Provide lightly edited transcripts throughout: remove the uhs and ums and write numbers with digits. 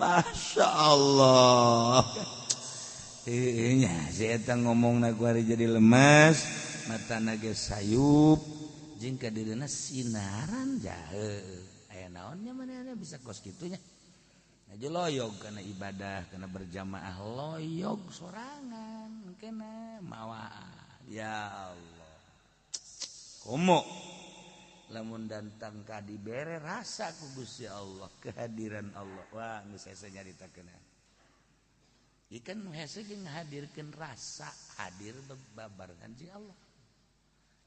Masya Allah. Nya si eta ngomongna ku ari jadi lemes, matana ge sayup, jeung ka dirina sinaran jahe. Aya naonnya manehna bisa kos kitu nya. Aja loyog karena ibadah, karena berjamaah loyog sorangan kena mawaan. Ya Allah. Komo lamun datang ka dibere rasa ku Gusti Allah, kehadiran Allah. Wah, geus hese nyaritakeun. Ikan nu hese ge ngahadirkeun rasa hadir babarengan jeung Allah.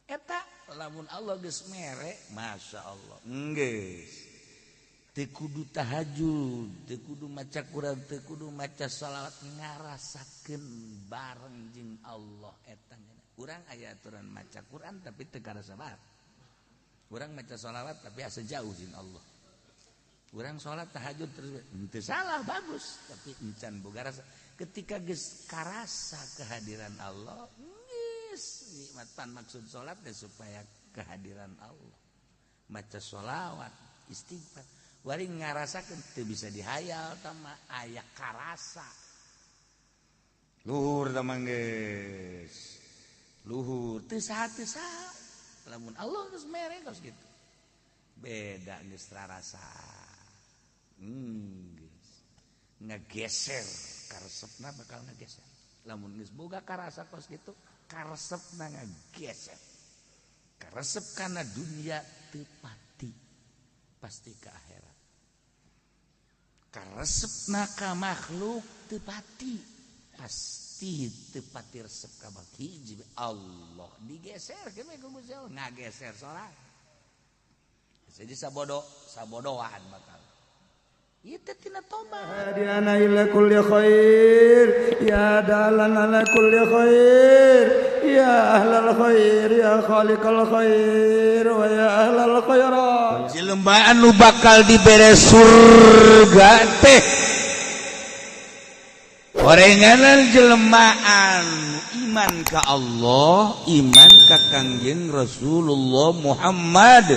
Eta lamun Allah geus mere, Masya Allah. Geus. Teu kudu tahajud, teu kudu maca Quran, teu kudu maca shalawat, ngarasakeun bareng jeung Allah eta. Urang aya aturan maca Quran tapi teu karasa bae. Urang maca shalawat tapi asa jauh jeung Allah. Urang salat tahajud terus teu salah bagus, tapi encan boga rasa. Ketika geus karasa kehadiran Allah, geus nikmatan maksud salat teh supaya kehadiran Allah. Maca shalawat, istighfar. Wari ngarasakeun teu bisa dihayal tama aya karasa. Luhur tah mah geus. Luhur teu saha teu saha. Lamun Allah geus mere kos kitu. Beda geus rarasa. Geus. Ngageser karesepna bakal ngageser. Lamun geus boga karasa kos kitu, karesepna ngageser. Karesep kana dunia teu pati. Pasti ke akhirat. Karesepna ka makhluk teu pati, pasti teu pati resep ka hiji Allah digeser ke ku Gusti Allah ngageser sorang. Jadi sabodo sabodoan bakal. Ieu teh tina tobat. Hadiana ila kulli khair ya dalan ala kulli khair ya ahlal khair ya khaliqal khair wa ya ahlal khairat. Jelema anu bakal dibere surga teh orenganan jelema anu iman ka Allah, iman ka Kangjeng Rasulullah Muhammad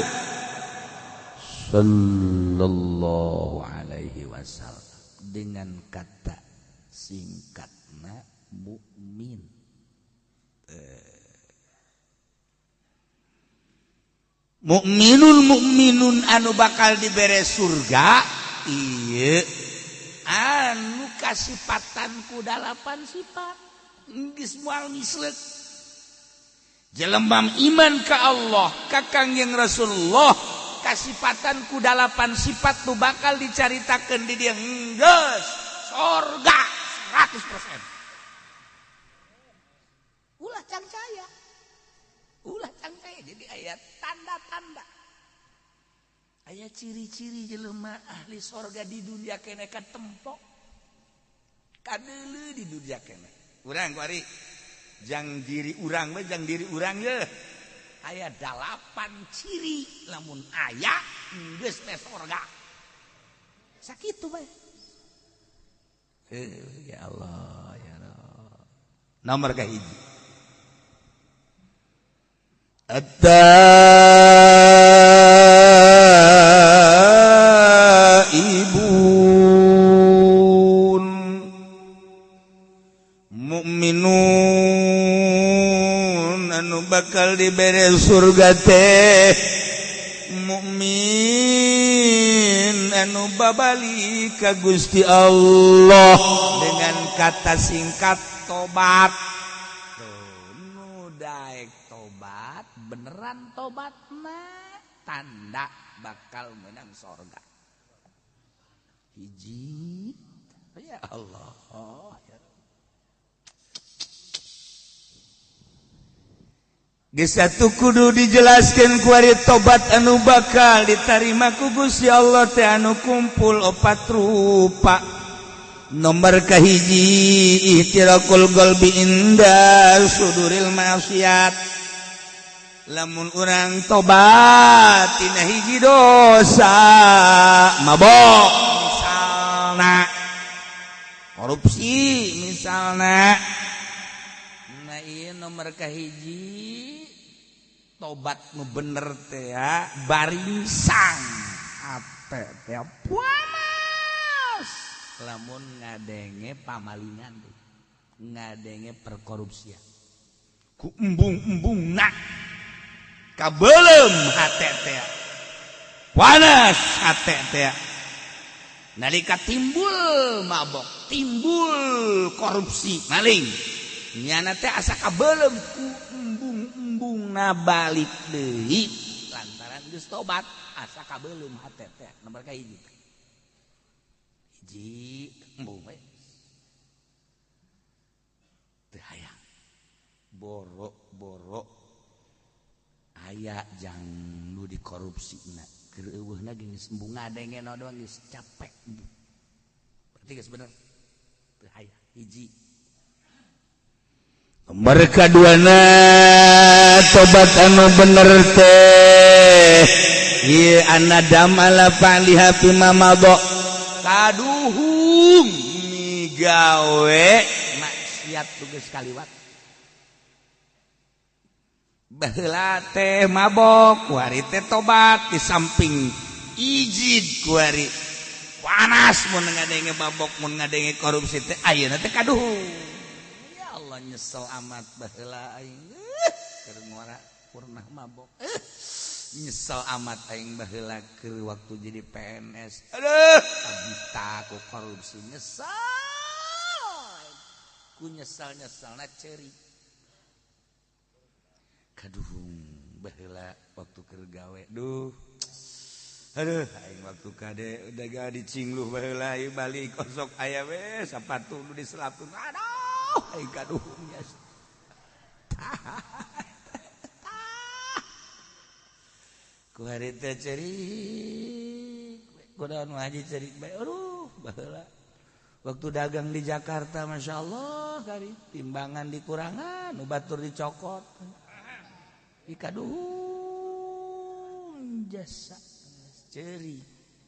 sallallahu alaihi wasallam, dengan kata singkatna mukmin. Mukminun mukminun anu bakal dibere surga ieu anu kasipatan ku dalapan sifat geus moal misleuk. Jelema iman ka Allah, ka Kangjeng Rasulullah, kasipatan ku dalapan sifat nu bakal dicaritakeun di dieu geus sorga 100%. Ulah cangcaya. Ulah cangcaya jadi aya tanda-tanda. Aya ciri-ciri jelema ahli sorga di dunia kene katempok. Kadeuleu di dunia kene. Urang kuari jang diri urang we jang diri urang ye. Aya 8 ciri lamun aya geus teh sorga. Sakitu bae. Ya Allah ya Allah. Nomor kahiji. At-taibun mukminun anu bakal dibere surga teh mukmin anu babali ka Gusti Allah dengan kata singkat tobat. Nu daek tobat beneran tobat mah tanda bakal menang sorga. Hiji ya Allah. Geus atuh kudu dijelaskeun ku ari tobat anu bakal ditarima ku Gusti Allah teh anu kumpul opat rupa. Nomor kahiji ihtirakul qalbi inda suduril maksiat. Lamun urang tobat tina hiji dosa, mabok misalna, korupsi misalna. Nah ieu nomor kahiji tobat nu bener teh ya baringsang ate teh panas. Lamun ngadenge pamalingan teh, ngadenge perkorupsian. Ku embung-embung nak kabelem hate teh. Panas hate teh. Nalika timbul mabok, timbul korupsi, maling. Nyana teh asa kabelem ku embung-embung na balik deui lantaran geus tobat asa kabelem hate teh. Nomor ka hiji. Hiji embung we. Teu hayang. Borok-borok aya jang nu dikorupsina. Keur eueuhna geus embung ngadenge doang geus capek. Berarti geus bener. Teu hayang hiji. Nomor kaduana tobat anu bener teh ieu anadam ala fa'liha fima madha. Kaduhung migawe maksiat geus kaliwat. Baheula teh mabok, kuari teh tobat di samping ijid kuari panas mun ngadenge mabok, mun ngadenge korupsi teh ayeuna teh kaduhung. Ya Allah nyesel amat baheula aing keur ngora pernah mabok. Nyesel amat aing baheula keur waktu jadi PNS. Aduh, abita ku korupsi nyesel. Ku nyesel-nyeselna ceurik. Kaduhung baheula waktu keur gawe duh aduh aing waktu kade udah ga dicingluh baheula ieu balik osok aya we sapatu nu diselapkeun aduh aing kaduhung nya. Ku hari teh ceurik kudaon haji ceurik bae aduh baheula waktu dagang di Jakarta Masya Allah kari timbangan dikurangan nu batur dicokot ikaduhung jasa cerik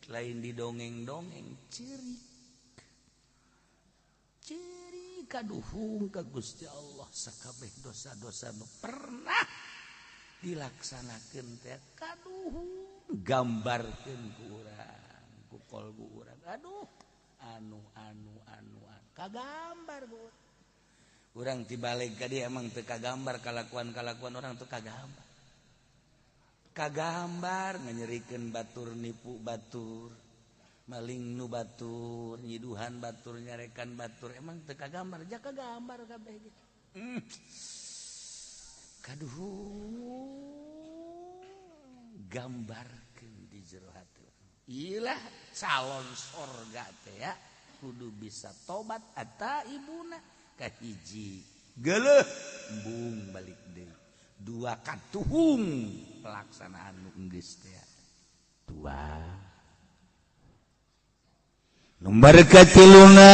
lain didongeng-dongeng cerik cerik kaduhung ka Gusti Allah sakabeh dosa-dosa nu pernah dilaksanakeun teh kaduhung gambarkeun ku urang ku kolbu urang aduh anu anu anu kagambar ku urang. Urang tibalik ka dia emang teu kagambar kalakuan-kalakuan orang teu kagambar. Kagambar nganyerikeun batur nipu batur, maling nu batur, nyiduhan batur, nyarekan batur emang teu kagambar, ja kagambar kabeh ge. Kaduhung gambarkeun di jero hati. Iyalah calon sorga teh ya kudu bisa tobat ata ibuna. Kahiji geuleuh embung balik deui dua katuhung pelaksanaan nu geus teh dua nomor katiluna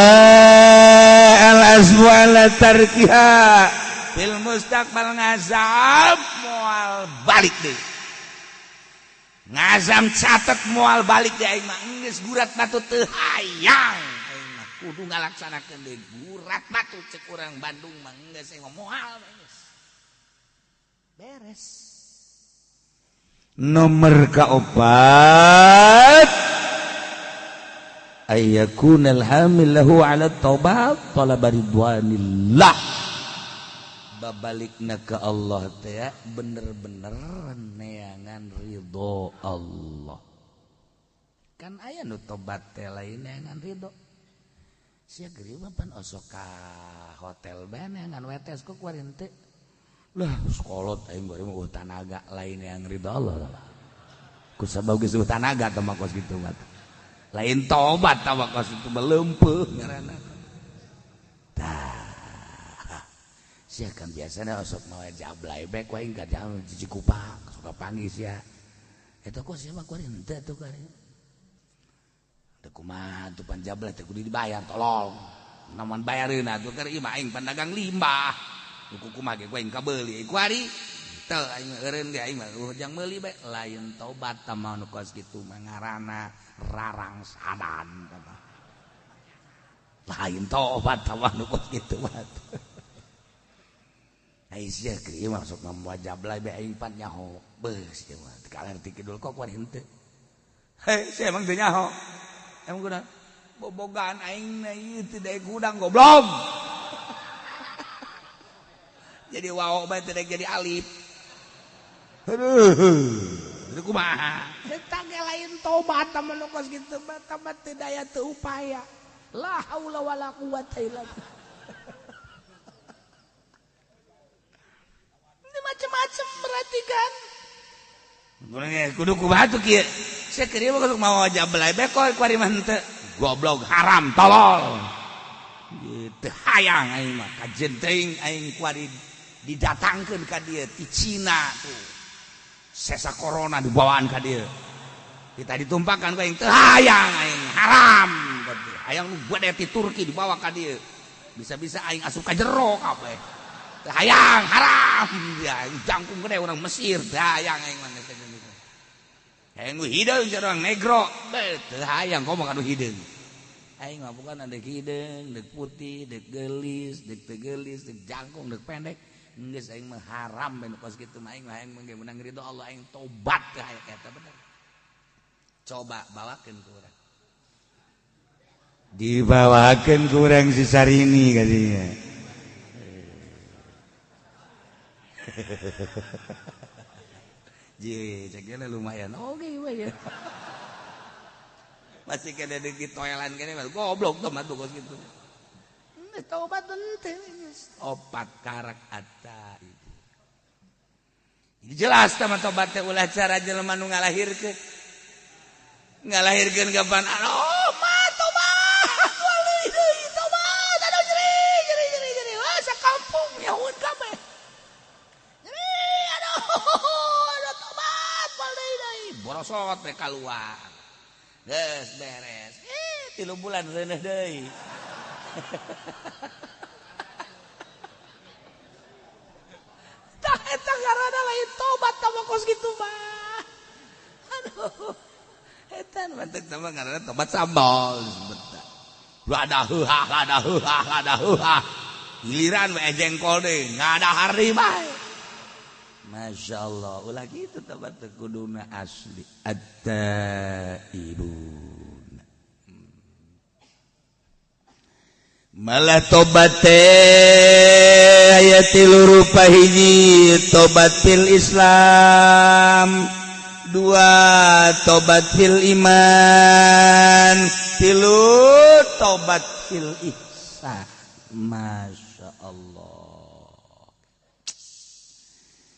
al azmu ala tarkiha fil mustaqbal ngazam moal balik deui ngazam catet moal balik deui aing mah geus gurat batu teu hayang kudu ngalaksanakeun deui gurat batu cek urang Bandung mah geus moal geus beres. Nomor kaopat ayyakunal hamil lahu ala taubat talaba ridwanillah. Babalikna ka Allah teh bener-bener neangan ridho Allah. Kan aya nu tobat teh lain neangan ridho. Sia geureuh pan osok ka hotel bae neangan wetes kok kuari henteu. Lah sekolot aing bari mah tanaga lain yang ridho Allah. Ku sabab geus tanaga teh mah kos kitu mah. Lain tobat tah mah kos itu melempeuh ngaranna. Tah. Sia kan biasana osok mawa jablay bae ku aing ka jam Cikupa suka panggih sia. Eta kok sia mah kuari henteu atuh kuari. Kumaha tuh panjablah teh kudu dibayar tolong. Namun bayareun atuh keur ieu mah aing pandagang limbah. Nu kumaha ge ku aing kabeuli ku ari teu aing eureun ge aing mah jang meuli bae lain tobat tah mah nu kos kitu mah ngaranna rarangsadan tah. Lain tobat tah mah nu kos kitu mah. Ai sia keur ieu mah sok ngamoa jablay bae aing pan nyaho. Beuh sia mah teu kalerti kidul kok kuari henteu. Hei sia emang teu nyaho. Emang kunaon? Bobogaan aing na ieu teu daek hudang goblok. Jadi waw bae teu daek jadi alif. Aduh, kumaha? Eta ge lain tobat mah nu kos kitu mah, tobat teu daya teu upaya. La haula wala quwata illa billah. Ini macam-macam berarti kan. Kudu kumaha tuh kieu. Saya kieu mah kudu mawa jabelai bekol kuari mah henteu. Goblok haram tolol. Gitu hayang aing mah kajen teuing aing kuari didatangkeun ka dieu ti Cina tuh. Sesa corona dibawaan ka dieu. Kita ditumpahkan ku aing teu hayang aing haram. Hayang nu gede ti Turki dibawa ka dieu. Bisa-bisa aing asup ka jero kabeh. Teu hayang haram. Ya jangkung gede urang Mesir teu hayang aing mah geus kitu. Hayang nu hideung urang negro. Teu hayang komo ka nu hideung. Aing mah bukan deuk hideung, deuk putih, deuk geulis, deuk teu geulis, deuk jangkung, deuk pendek. Geus aing mah haram ben kos kitu mah aing mah hayang mah meunang ridho Allah aing tobat teu hayang eta bener. Coba bawakeun ku urang. Dibawakeun ku urang si Sarini kadinya. Je, cek lumayan. Oke, we ya. Masih kena di toilan kene goblok tuh mah kos kitu. Tobat henteu geus. Opat karak ata itu. Jadi jelas tah mah tobat teh ulah cara jelema nu ngalahirkeun. Ngalahirkeun kapan? Oh, mah tobat. Wali deui tobat. Aduh nyeri nyeri nyeri nyeri. Wah sakampung nyaun kabeh. Nyeri aduh aduh tobat wali deui. Borosot we kaluar. Geus beres. 3 bulan reuneuh deui. Tah eta ngaranna lain tobat tah kos kitu mah. Aduh. Eta nu mantek tah ngaranna tobat sambal disebutna. Lada heuhah lada heuhah lada heuhah. Giliran we jengkol deui ngadahar deui bae. Masya Allah, ulah kitu tobat teh kuduna asli. At-taibun. Malah tobat teh aya tilu rupa hiji tobat fil Islam, dua tobat fil iman, tilu tobat fil ihsan. Masya Allah.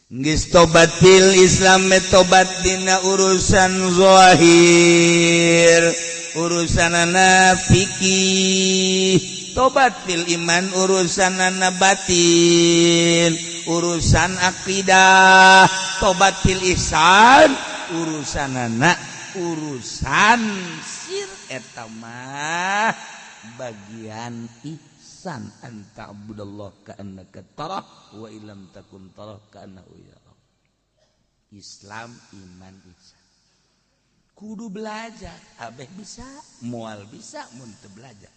Geus tobat fil Islam tobat dina urusan zahir, urusanana fikih. Tobat fil iman urusanana batin, urusan akidah. Tobat fil ihsan urusanana urusan sir eta mah bagian ihsan. Anta abudallah ka'annaka tarah wa illam takun tarah ka'annahu yarah. Islam iman ihsan. Kudu belajar, abeh bisa, moal bisa mun teu belajar.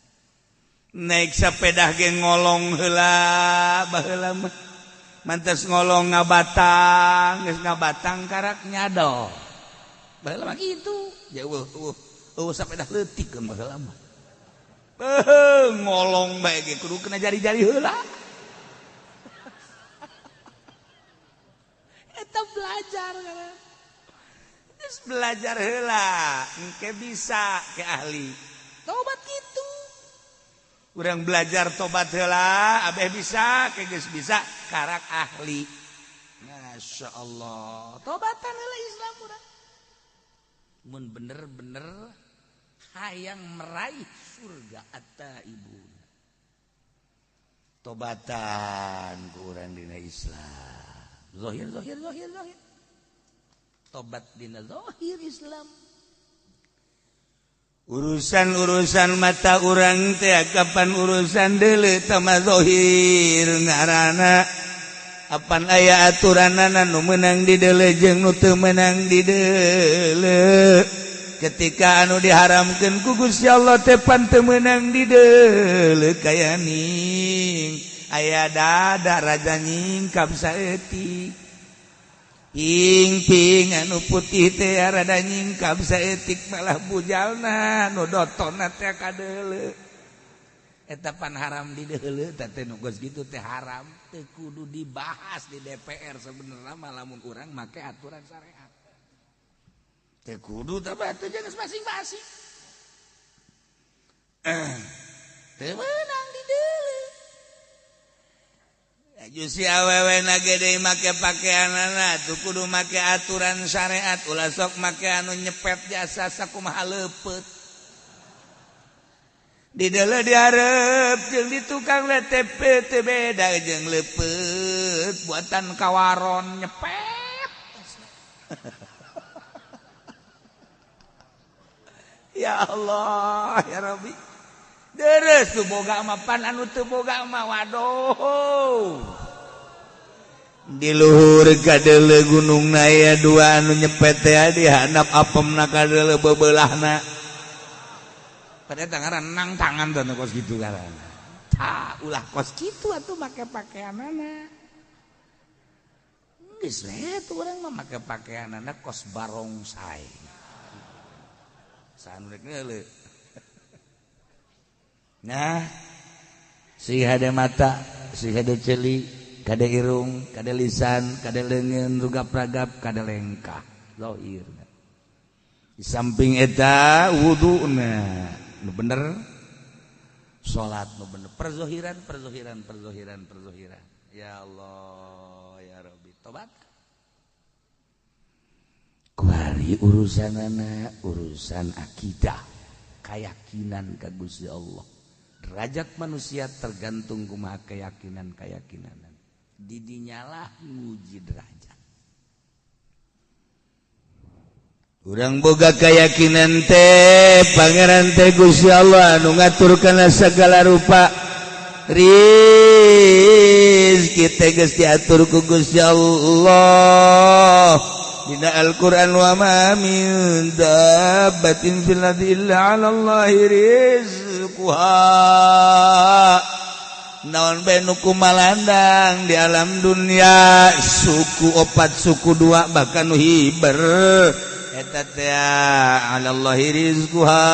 Naik sepeda ge ngolong heula baheula mah. Mantes ngolong ngabatang, geus ngabatang karak nyadol. Baheula mah kitu. Ya eueuh eueuh sepeda leutik baheula mah. Ngolong bae ge kudu kena jari-jari heula. Eta belajar kan. Geus belajar heula, engke bisa ke ahli. Tobat kitu. Urang belajar tobat heula, abeh bisa, ke geus bisa karak ahli. Masya Allah. Tobatan heula Islam urang. Mun bener-bener hayang meraih surga at-taibun. Tobatan ku urang dina Islam. Zahir zahir zahir zahir. Tobat dina zahir Islam. Urusan-urusan mata urang teh kapan urusan deuleu tama zahir ngaranna apan aya aturanana nu meunang di deuleu jeung nu teu meunang di deuleu. Ketika anu diharamkeun ku Gusti Allah teh pan teu meunang di deuleu kaya ning aya dada raja nyingkap saeutik. Ping-ping anu putih teh rada nyingkap saeutik malah bujalna nu dotonna teh kadeuleu. Eta pan haram di deuleu teh teh nu geus kitu teh haram teu kudu dibahas di DPR sebenarnya mah lamun urang make aturan syariat. Teu kudu teh batu jeung masing-masing. Teu meunang di deuleu. Si awewe na gede make pakaianana tuh kudu make aturan syariat ulah sok make anu nyepet jasa sakumaha leupeut di deuleu dihareup jeung di tukang LTP teu beda jeung leupeut buatan kawaron nyepet. Ya Allah ya Rabbi. Deres tuh boga mah pan anu teu boga mah waduh. Di luhur kadeuleu gunung na aya dua anu nyepet teh di handap apemna kadeuleu bebeulahna. Pada tangaran nang tangan teh kos kitu ngaranna. Tah ulah kos kitu atuh make pakeanana. Geus we tuh urang mah make pakeanana kos barongsai. Saha nu rek ngeuleuh. Nah, si hade mata, si hade celi, kade irung, kade lisan, kade leungeun, rugap-ragap, kade lengkah, zahir. Di samping eta wuduna nu bener, salat nu bener, perzohiran, perzohiran, perzohiran, perzohiran. Ya Allah, ya Rabbi, tobat. Kuari urusanana urusan akidah, keyakinan ka Gusti Allah. Derajat manusia tergantung kumaha keyakinan-keyakinan. Didinyalah nguji derajat. Urang boga keyakinan teh pangeran teh Gusti Allah anu ngatur kana segala rupa. Rizki teh geus diatur ku Gusti Allah. Dina Al-Qur'an wa ma min dabbatin fil ardi illa 'ala Allahi rizquha. Naon bae nu kumalandang di alam dunia suku opat suku dua bahkan nu hiber eta teh 'ala Allahi rizquha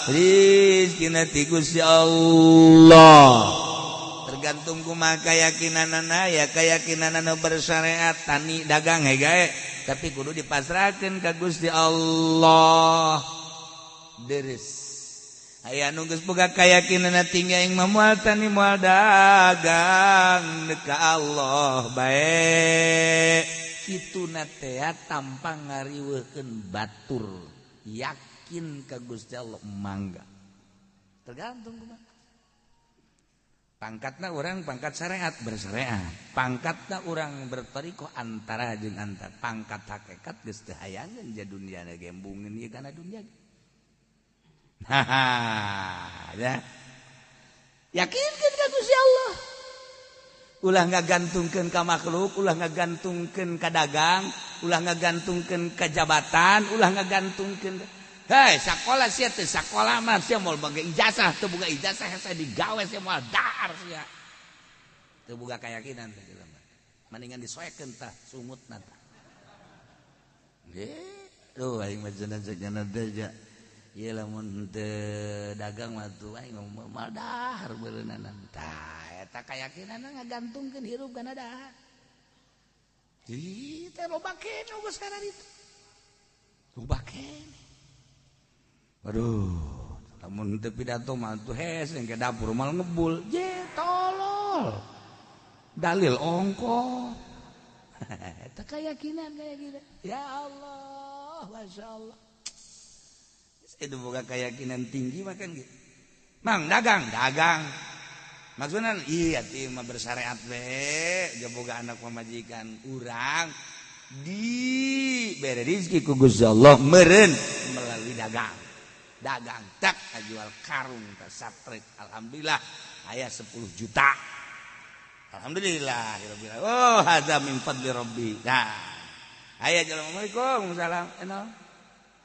rizkina ti Gusti Allah. Tergantung kumaha keyakinanana ya keyakinanana bersyariat tani dagang he gae tapi kudu dipasrahkeun ka Gusti Allah. Deres aya nu geus boga keyakinanna tinggi aing mah moal tani moal dagang ka Allah bae. Kituna teh tanpa ngariweuhkeun batur yakin ka Gusti Allah mangga. Tergantung kumaha. Pangkatna orang pangkat syariat bersyariat, pangkatna orang bertoriko antara jeung antar, pangkat hakikat geus teu hayangeun ja dunia na gembungeun ieu kana dunia. Haha, ya. Yakinkeun ka Gusti Allah. Ulah ngagantungkeun ka makhluk, ulah ngagantungkeun ka dagang, ulah ngagantungkeun ka jabatan, ulah ngagantungkeun. Hei, sakola sia teh sakola mah sia moal boga ijazah, teu boga ijazah saya digawe sia moal dahar sia. Teu boga keyakinan teh jelema. Mendingan disoekeun tah sungutna tah. Nggih, duh aing mah cenah teh ja. Ieu lamun teu dagang mah tuh aing moal dahar beureunanan. Tah eta keyakinanna ngagantungkeun hirup kana dahar. Ih, teh loba keneh geus kana ditu. Loba keneh. Aduh, lamun teu pidato mah tuh hes ke dapur mal ngebul. Je tolol. Dalil ongko. Eta keyakinan kayak gitu. Ya Allah, Masya Allah. Itu boga keyakinan tinggi mah kan gitu. Mang dagang, dagang. Maksudna iya teh mah bersyariat we, boga anak pamajikan urang di bere rezeki ku Gusti Allah meureun melalui dagang. Dagang tak jual karung tak satrek alhamdulillah aya 10 juta alhamdulillah rabbil oh hadza min fadli rabbi. Nah aya assalamualaikum salam enal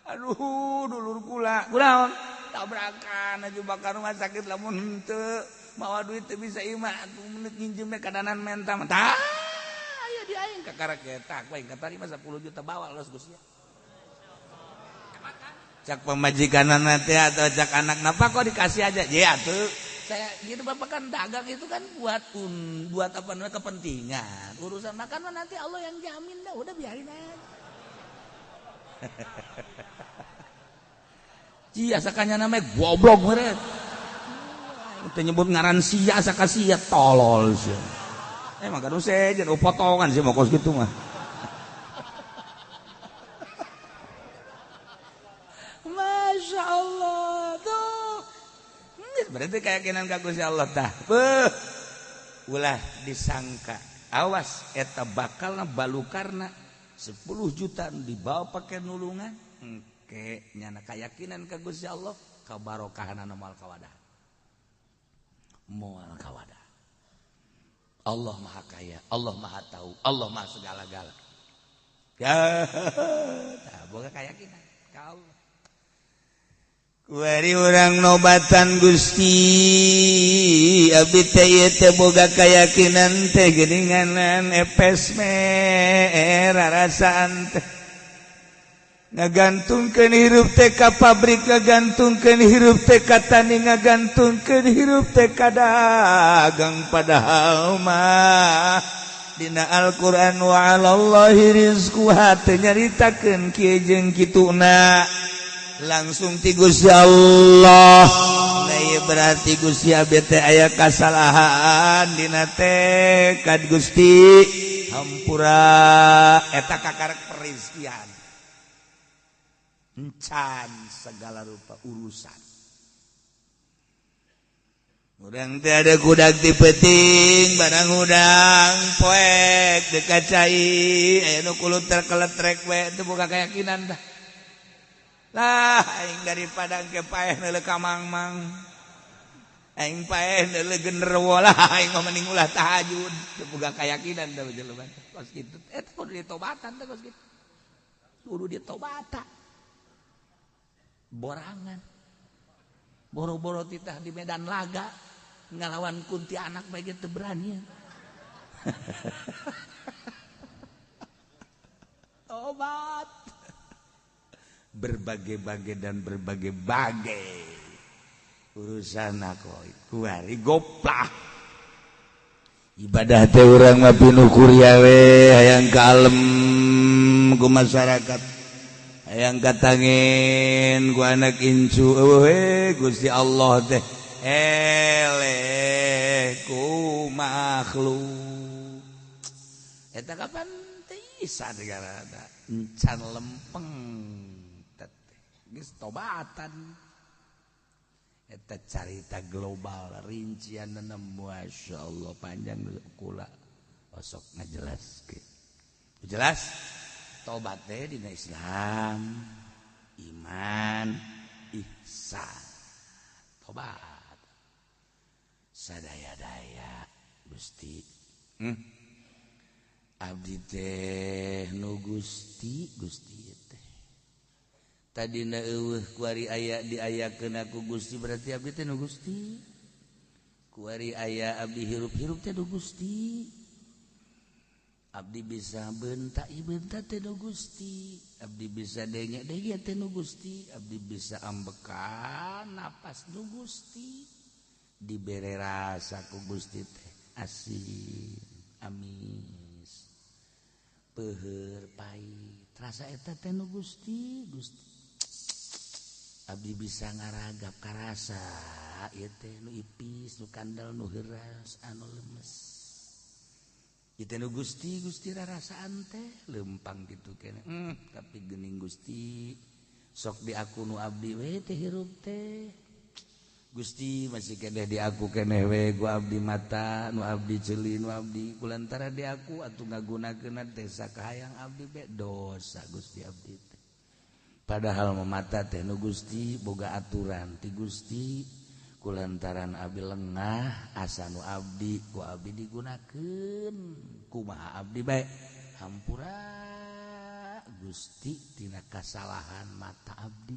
aduh dulur kula kunaon tabrakan aju bakar rumah sakit lamun henteu mawa duit teu bisa imah atuh menit nginjem kadanan menta tah aya aya di aing kakara ketak aing katarima 10 juta bawa los Gusti. Cak pemajikanana teh atau cak anak napa kok dikasih aja. Ya atuh saya gitu bapak kan dagang itu kan buat buat apa namanya kepentingan. Urusan makan mah nanti Allah yang jamin dah, udah biarin aja. Cia sakanya namanya goblok meureun. Teu nyebut ngaran sia saka sia tolol sia. Emang kan sejen potongan sih mau kos gitu mah. Masya Allah tuh. Berarti keyakinan ka Gusti Allah tah. Beuh. Ulah disangka. Awas eta bakalna balukarna 10 juta dibawa pake nulungan. Engke nyana keyakinan ka Gusti Allah kabarokahanana moal kawadah. Moal kawadah. Allah Maha Kaya, Allah Maha Tahu, Allah Maha segala-gala. Ya, tah boga keyakinan ka Allah. Kuari urang nobatan Gusti, abdi teh ieu teh boga keyakinan teh geuninganan epes merarasaan teh. Ngagantungkeun hirup teh ka pabrik, ngagantungkeun hirup teh ka tani, ngagantungkeun hirup teh ka dagang, padahal mah dina Al-Qur'an wa 'alallahi rizquha teu nyaritakeun kieu jeung kituna. Langsung ti Gusti Allah. Nah ieu berarti Gusti abdi teh aya kasalahan dina tekad Gusti hampura eta kakarek perizkian. Encan segala rupa urusan. Urang teh ada kudak ti peuting, barang hudang poek dekat cai, aya nu kuluter keletrek we teu boga keyakinan tah. Lah aing daripada engke paeh neuleuh ka mangmang. Aing paeh neuleuh genderuwo lah aing mah mending ulah tahajud. Teu boga keyakinan tah jelema teh. Kos kitu eta kudu ditobatan teh kos kitu. Kudu ditobatan. Borangan boro-boro titah di medan laga ngalawan kunti anak bae teu berani. Tobat berbagai-bagai dan berbagai-bagai urusan aku kuari goplah ibadah teh urang mah pinuh kuria we hayang kalem ku masyarakat. Yang katangin ku anak incu eueuh Gusti Allah teh eleh ku makhluk eta kapan teh isa digarana encan lempeng teh geus tobatan eta carita global rincianna masyaallah panjang kula osok ngajelaskeun jelas. Tobat teh dina Islam, iman, ihsan. Tobat. Sadaya-daya Gusti. Abdi teh nu Gusti, Gusti teh. Tadina eueuh kuari aya diayakeun ku Gusti berarti abdi teh nu Gusti. Kuari aya abdi hirup-hirup teh nu Gusti. Abdi bisa bentak bentak teh nu Gusti, abdi bisa denge denge teh nu Gusti, abdi bisa ambekan napas nu Gusti, dibere rasa ku Gusti teh asin, amis, peuheur pahit, rasa eta teh nu Gusti, Gusti. Abdi bisa ngaragap karasa ieu teh nu ipis, nu kandel, nu heuras, anu lemes. Itu nu Gusti, Gusti rarasaan teh lempang gitu kene. Tapi geuning Gusti sok di aku nu abdi we teh hirup teh. Gusti masih keneh di aku keneh we ku abdi mata, nu abdi ceuli, nu abdi kulantara di aku atuh ngagunakeun teh sakahayang abdi be dosa Gusti abdi teh. Padahal mata teh nu Gusti boga aturan ti Gusti. Kulantaran abdi lengah asa nu abdi ku abdi digunakeun kumaha abdi bae hampura Gusti tina kasalahan mata abdi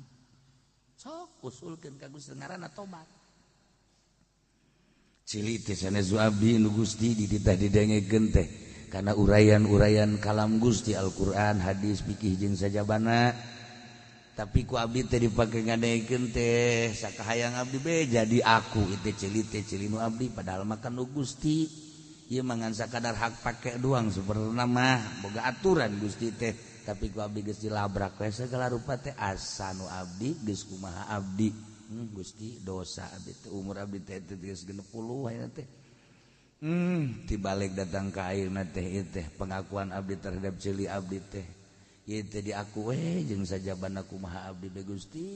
sok usulkeun ka Gusti ngaranna tobat cili teh sanes abdi nu Gusti dititah didengekeun teh Karena uraian-uraian kalam Gusti Al-Qur'an, hadis, fikih jeung sajabana. Tapi ku abdi teh dipake ngadekeun teh sakahayang abdi be jadi aku itu ceuli teh ceuli nu abdi padahal makan nu Gusti. Ieu mah ngan sakadar hak pake doang sebenarna mah boga aturan Gusti teh. Tapi ku abdi geus dilabrak we segala rupa teh asa nu abdi geus kumaha abdi. Gusti dosa abdi teh umur abdi teh geus 60 ayeuna teh. Tibalik datang ka ayeuna teh ieu teh pengakuan abdi terhadap ceuli abdi teh. Ieu teh diaku we jeung sajabana kumaha abdi be Gusti.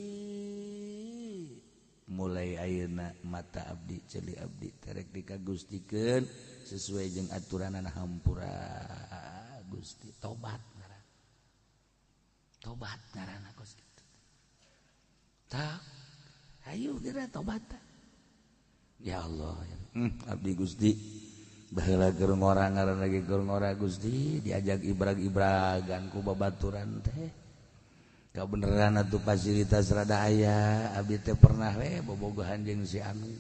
Mulai ayeuna mata abdi ceuli abdi terek dikagustikeun sesuai jeung aturanana hampura Gusti. Tobat ngaranna. Tobat ngaranna kos kitu. Tak ayo geura tobat. Ya Allah, abdi Gusti baheula keur ngora ngaranna ge keur ngora Gusti diajak ibrag-ibragan ku babaturan teh. Kabeneran atuh fasilitas rada aya, abdi teh pernah we bobogohan jeung si anu.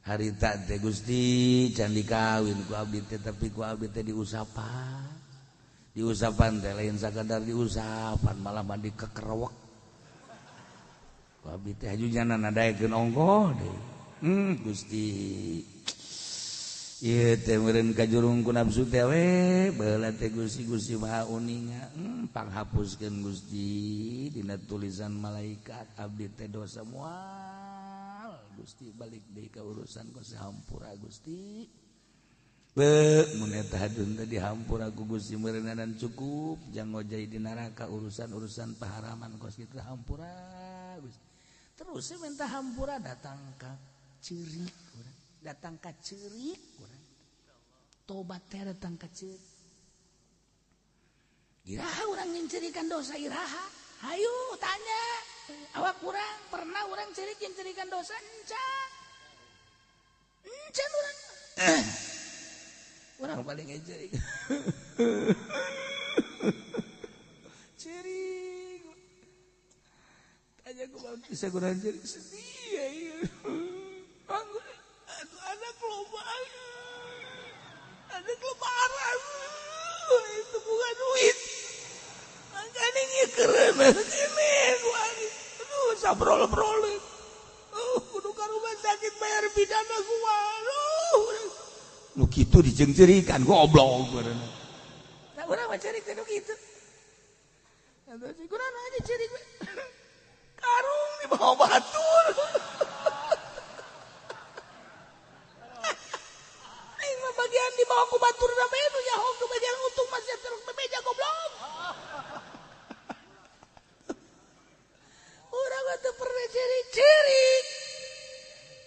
Harita teh Gusti can dikawin ku abdi teh tapi ku abdi teh diusapan. Diusapan teh lain sakadar diusapan malah mandi kekerewek. Ku abdi teh hajujana nadaekeun ongkoh deui. Gusti ieu teh meureun kajurung ku nafsu teh we baheula teh Gusti Gusti Maha uninga panghapuskeun Gusti dina tulisan malaikat abdi teh dosa moal Gusti balik deui ka urusan ku sahampura Gusti be mun eta hadun teh dihampura ku Gusti meureunnan cukup jang ngojay di neraka urusan-urusan paharaman kos kitu hampura Gusti terus minta hampura datang ka ceurik urang datang ka ceurik urang tobat teh datang ka ceurik iraha urang nyencerikan dosa iraha hayu tanya awak urang pernah urang ceurik nyencerikan dosa encan encan urang urang paling ngecerik ceurik tanya ku bisa kurang ceurik sedih ya anak loba, anak lebaran, itu bukan duit. Makanya ini keren, ini aduh, sabrol-brol. Kudu ka rumah sakit bayar pidana gua. Aduh, nu kitu dijengcerikan goblok. Nah, urang mah cerik teh nu kitu. Atuh kurang aja cerik. Karung di bawah batur. Bagian di bawah ku batur bae nu nyaho ke bagian untung masih terus bebeja goblok. Urang mah teu pernah ciri-ciri.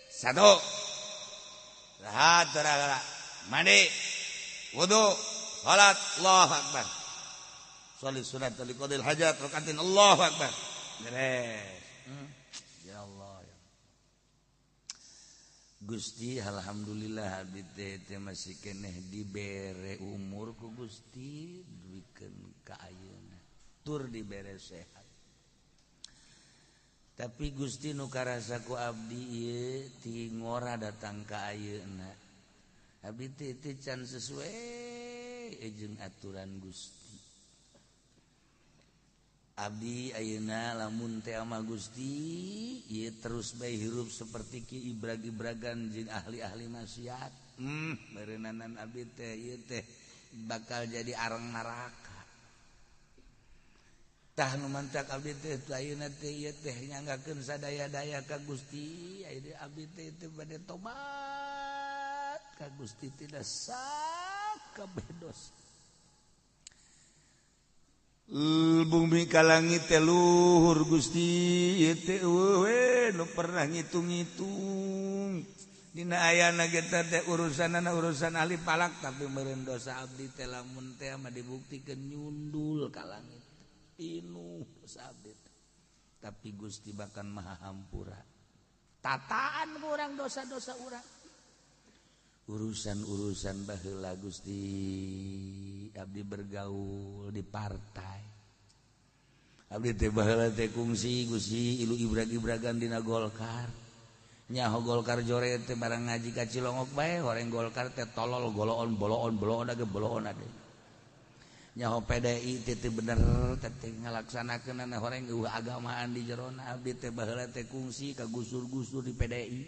Satu. Rahat gara-gara. Mandi. Wudu, salat, Allahu akbar. Sholli sunat liqadil hajat rakaatin Allahu akbar. Beres. Ya Allah. Gusti alhamdulillah abdi teh masih keneh dibere umur ku Gusti duikeun ka ayeuna tur dibere sehat tapi Gusti nu karasa ku abdi ieu ti ngora datang ka ayeuna abdi teh can sesuai jeung aturan Gusti abdi ayeuna lamun teh ama Gusti ieu terus bae hirup seperti ki ibrag-ibragan jeung ahli-ahli maksiat meureunnan abdi teh ieu teh bakal jadi arang neraka tah nu mantak abdi teh ayeuna teh ieu teh nyanggakeun sadaya-daya ka Gusti ayeuna abdi teh teu bade tobat ka Gusti tidak sakabeh dosa bumi ka langit teh luhur Gusti ieu teh eueuh nu pernah ngitung-ngitung dina ayana ge teh urusanana urusan ahli palak tapi meureun dosa abdi teh lamun teh mah dibuktikeun nyundul ka langit pinuh dosa abdi teh tapi Gusti bahkan maha hampura tataan ku urang dosa-dosa urang urusan-urusan baheula Gusti abdi bergaul di partai abdi teh baheula teh kungsi Gusti ilu ibrag-ibragan dina Golkar Nyaho Golkar jore teh barang ngaji ka Cilongok bae horeng Golkar teh tolol goloon boloon boloon age boloon ade. Nyaho PDI teh teu bener teh ngalaksanakeunana horeng eueuh agamaan di jerona. Abdi teh baheula teh kungsi ka gusur-gusur di PDI.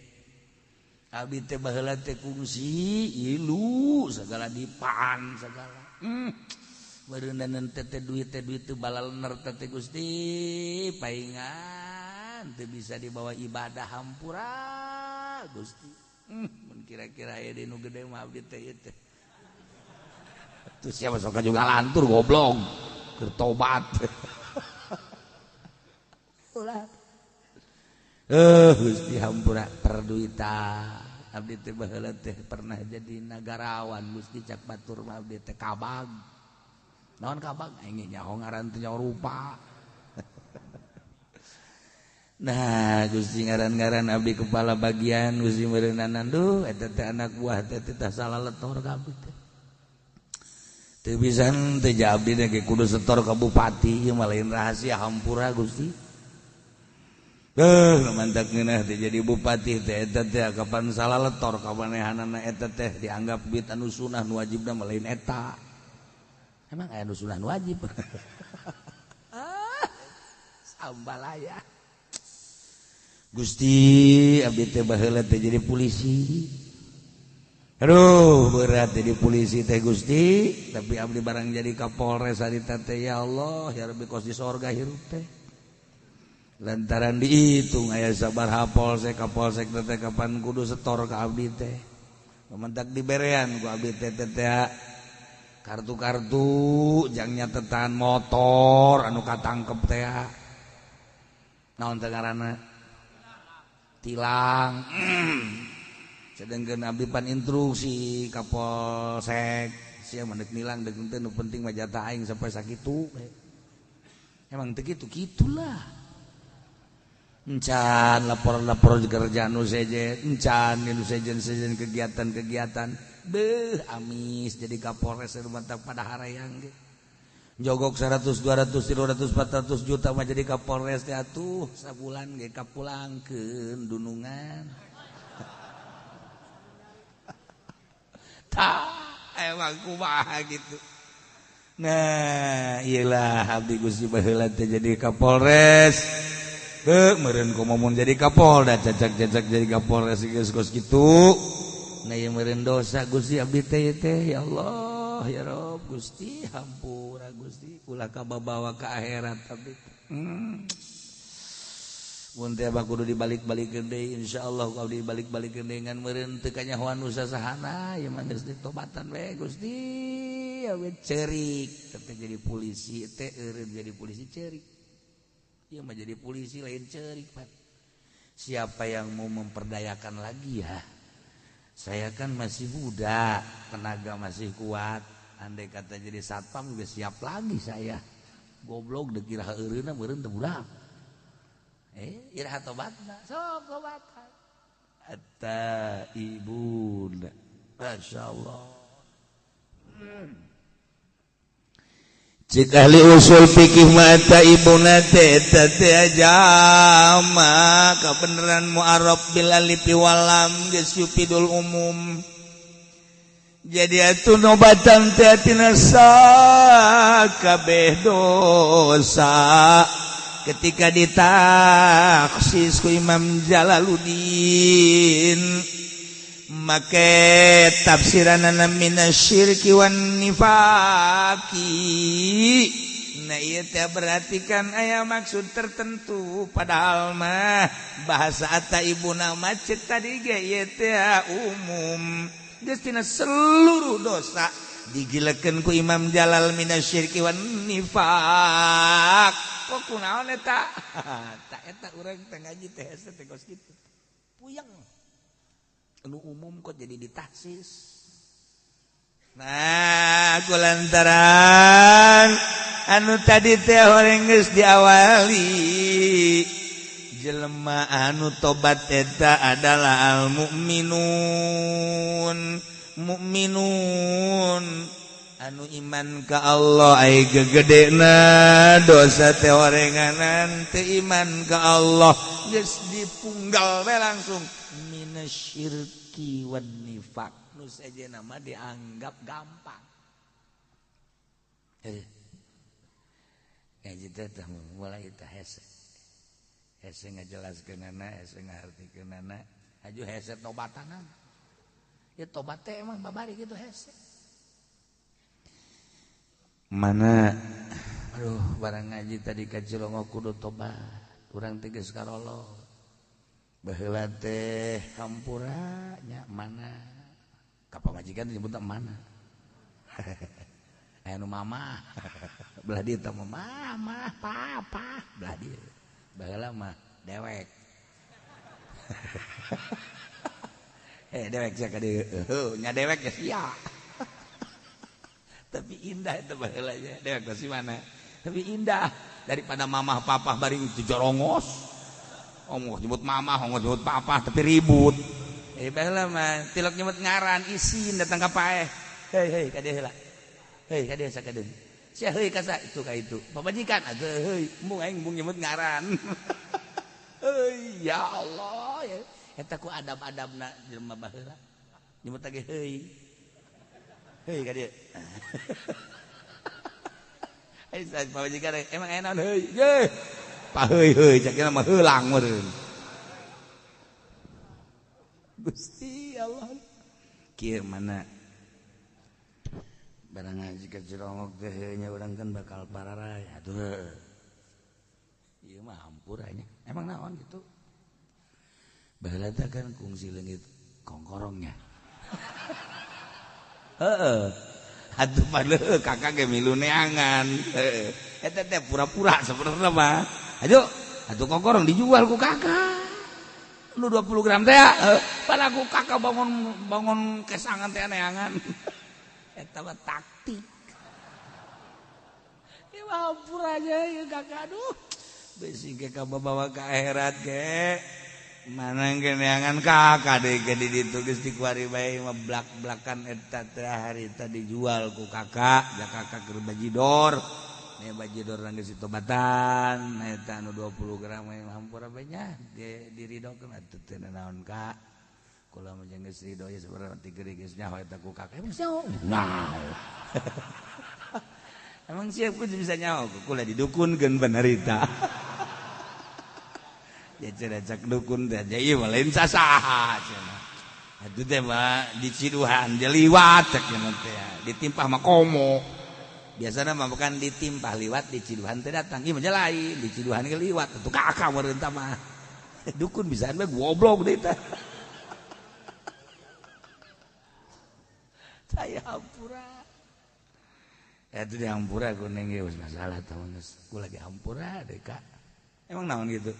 Abdi teh baheula teh kungsi ilu segala dipaan segala. Beureunan teh duit teh balalener teh Gusti paingan teu bisa dibawa ibadah hampura Gusti. Mun kira-kira aya deui nu gede mah abdi teh ieu teh. Tuh siapa sok juga lantur goblok keur tobat. Ulah. Gusti hampura perduitan. Abdi teh baheula teh pernah jadi nagarawan Gusti cak batur mah abdi teh kabag. Naon kabag aing nyaho ngaran teh nyaho rupa. Nah Gusti ngaran-ngaran abdi kepala bagian Gusti meureunanan duh eta teh anak buah teh teh salah letor ka abdi teh. Teu bisa teh abdi teh kudu setor ka bupati ieu mah lain rahasia hampura Gusti. Mantak ngeunah teh jadi bupati teh eta teh kapan salah letor ka manehanana eta teh dianggap duit anu sunah nu wajibna mah lain eta. Emang aya nu sunah nu wajib. Sambalaya. Gusti abdi teh baheula teh jadi polisi. Aduh berat jadi polisi teh Gusti, tapi abdi barang jadi Kapolres harita teh ya Allah ya Rabbi kos di sorga hirup teh. Lantaran dihitung aya sabaraha polsek kapolsek teh kapan kudu setor ka abdi teh. Mentak diberean ku abdi teh teh kartu-kartu jang nyatetan motor anu katangkep teh. Naon teh ngaranna? Tilang. Sedangkan abdi pan instruksi kapolsek sia mah deuk nilang deuk teu nu penting mah jatah aing sampai sakitu. Emang teu kitu kitulah. Encan lapor-lapor kerjaan nu sejen, encan nu sejen-sejen kegiatan-kegiatan. Beuh amis jadi kapolres mantap pada harayang ge. Jogok 100, 200, 300, 400 juta mah jadi kapolres teh atuh sabulan ge kapulangkeun dunungan. Tah emang kumaha gitu. Nah, iyalah abdi Gusti baheula teh jadi kapolres. Beuh meureun kumaha jadi kapolda cacak-cacak jadi kapolres geus kos kitu. Nah ieu meureun dosa Gusti abdi teh teh ya Allah ya Rob Gusti hampura Gusti ulah kababawa ka akhirat abdi. Mun teh abah kudu dibalik-balikeun deui insyaallah ku abdi dibalik-balikeun deui ngan meureun teu kanyahoan usahana ieu mah geus ditobatan we Gusti we ceurik teh jadi polisi teh eureun jadi polisi ceurik. Ieu mah jadi polisi lain ceurik Pak. Siapa yang mau memperdayakan lagi ya? Saya kan masih muda, tenaga masih kuat. Andai kata jadi satpam juga siap lagi saya. Goblok deuk iraha eureunna meureun teu budak. Iraha tobatna, sok tobatan. At-taibun. Masyaallah. Cik ahli usul fikih mah taibuna teh eta teh jama kabeneran mu'arraf bil alif wal lam geus yufidul umum. Jadi atuh nobatan teh tina sakabeh dosa ketika ditaksis ku Imam Jalaluddin make tafsiranana minasyirki wan nifaqi. Nah ieu teh berarti kan aya maksud tertentu padahal mah bahasa ataibuna mah ceuk tadi ge ieu teh umum geus tina seluruh dosa digilekeun ku Imam Jalal minasyirki wan nifaq. Kok kunaon eta? Ta eta urang teh ngaji teh hese teh kos kitu. Puyeng. Anu umum kok jadi ditahsis. Nah, kulantaran anu tadi teh horeng geus diawali jelema anu tobat eta adalah al mukminun. Mukminun anu iman ka Allah ai gegedena dosa teh orenganan teu iman ka Allah geus dipunggal we langsung minasyirki wan nifaq. Nu sejenna mah dianggap gampang. Ngaji teh mulai teh hese. Hese ngajelaskeunana, hese ngahartikeunana, aju hese tobatanana. Ya tobat teh emang babari gitu hese. Mana aduh barang ngaji tadi ka Cilongo kudu tobat. Urang teh geus karolo. Baheula teh hampura nya mana ka pamajikan nyebut mana aya nu mama belah dieu teh mama papa belah dieu baheula mah dewek dewek sia ka dieu nya dewek ya sia tapi indah eta baheula nya dewek teh si mana tapi indah daripada mamah papa bari itu jorongos. Ongkoh nyebut mama, ongkoh nyebut papa, tapi ribut. Baheula mah tilok nyebut ngaran isin datang ka paeh. Hei hei ka dieu heula. Hei ka dieu sakadeun. Sia heuy ka sa itu ka itu. Pamajikan atuh heuy, embung aing embung nyebut ngaran. Heuy ya Allah ya. Eta ku adab-adabna jelema baheula. Nyebut lagi heuy. Heuy ka dieu. Ai sa pamajikan emang aya naon heuy. Ye. Heuy heuy cak mah heulang meureun. Gusti Allah. Kieu mana barang ngaji ka Cilongok teh nya urang kan bakal pararay atuh. Ieu mah hampura nya. Emang naon gitu? Baheula teh kan kungsi leungit kongkorongnya. Heeh. Atuh padahal kakak ge milu neangan. Heeh. Eta teh pura-pura sebenarnya mah. Aduh, atuh kongkorong dijual ku kakak. Nu 20 gram teh, pada ku kakak bangun kesangan teh neangan. Eta mah taktik. Ieu mah hampura aja ieu kakak aduh. Besi ge ka bawa ka akhirat ge. Mana ge neangan kakak deui ge di ditu geus dikuari bae mah blak-blakan eta teh harita dijual ku kakak, ja kakak keur bajidor. Nih bajidor geus ditobatan eta anu 20 gram hampura bae nya diridokeun atuh teu naon ka kula mah jeung geus ridho ya sebenarnya ti geus nyaho eta ku kakak emang nyaho nah emang siap ku bisa nyaho kula didukunkeun benerita ya cenah cak dukun teh ieu mah lain sasaha cenah atuh teh mah diciduhan jeliwat cek cenah teh ditimpah mah komo. Biasanya mah bukan ditimpah liwat di ciduhan teh datang ieu mah lain di ciduhan ge liwat atuh kakak meureun tah mah dukun bisaan bae goblok deui teh. Saya hampura eta di hampura kuning ge geus masalah tah geus kula lagi hampura deui kak emang naon gitu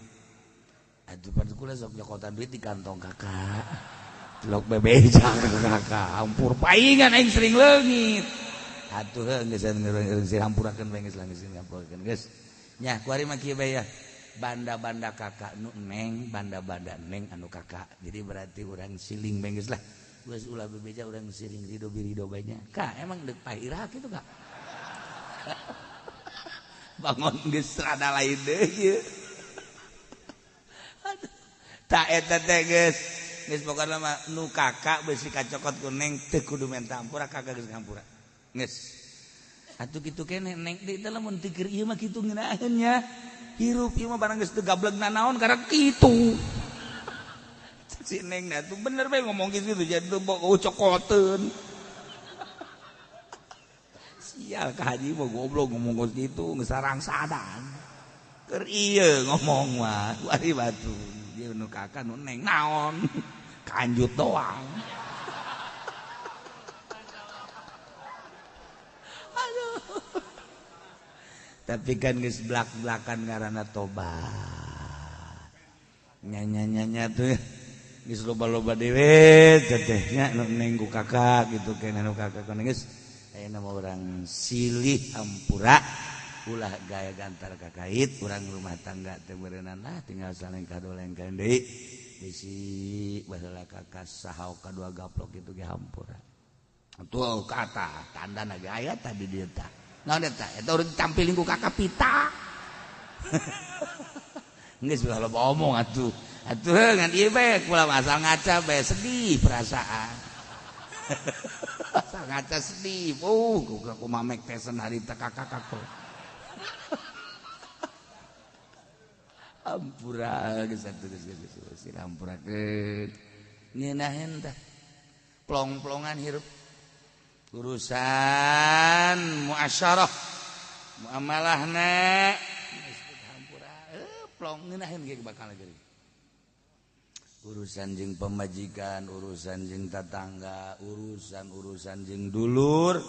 atuh pan kula sok nyokotan duit di kantong kakak tilok bebeja kakak hampur paingan aing sering leungit. Atuh geus geus hampurakeun bae geus lah geus hampurakeun geus. Nya kuari mah kieu bae ya. Banda-banda kakak nu neng, banda-banda neng anu kakak. Jadi berarti urang siling bae geus lah. Geus ulah bebeja urang siling rido birido bae nya. Kak emang deuk pahira kitu kak. Bangun geus rada lain deui ieu. Aduh. Ta eta teh geus geus pokona mah nu kakak beusi kacokot ku neng teu kudu menta hampura kakak geus ngampura. Geus. Atuh kitu keneh neng deui teh lamun teu keur ieu mah kitu ngeunaheun nya. Hirup ieu mah barang geus teu gablegna naon karek kitu. Si neng na tuh bener bae ngomong kitu jadi teu cokoteun. Sial ka haji mah goblok ngomong kitu geus sarangsadan. Keur ieu ngomong mah kuari batu. Ieu nu kakak nu neng naon. Kanjut doang. Tapi kan geus blak-blakan ngaranna tobat. Nya-nya-nya tuh geus loba-loba dewe teteh nya nu neng ku kakak gitu keneh nu kakak kana geus ayeuna mah urang silih hampura ulah gaya gantar kakait urang rumah tangga teh beureunan lah tinggal saling kadolengkeun deui bisi baheula kakak sahau kadua gaplok kitu ge hampura. Tuh kata tandana ge aya tadi dieu tah. Naon eta? Eta urang tampilin ku kakak pita. Geus ulah loba omong atuh. Atuh ngan ieu bae kula asal ngaca bae sedih perasaan. Asal ngaca sedih. Kumaha Mike Tyson harita kakak-kakak. Ampura geus atuh geus geus ampurakeun. Ngeunaheun tah. Plong-plongan hirup. Urusan muasyarah muamalahna geus hampura. Plong ngeunaheun ge bakal geuring. Urusan jeung pemajikan, urusan jeung tetangga, urusan-urusan jeung dulur,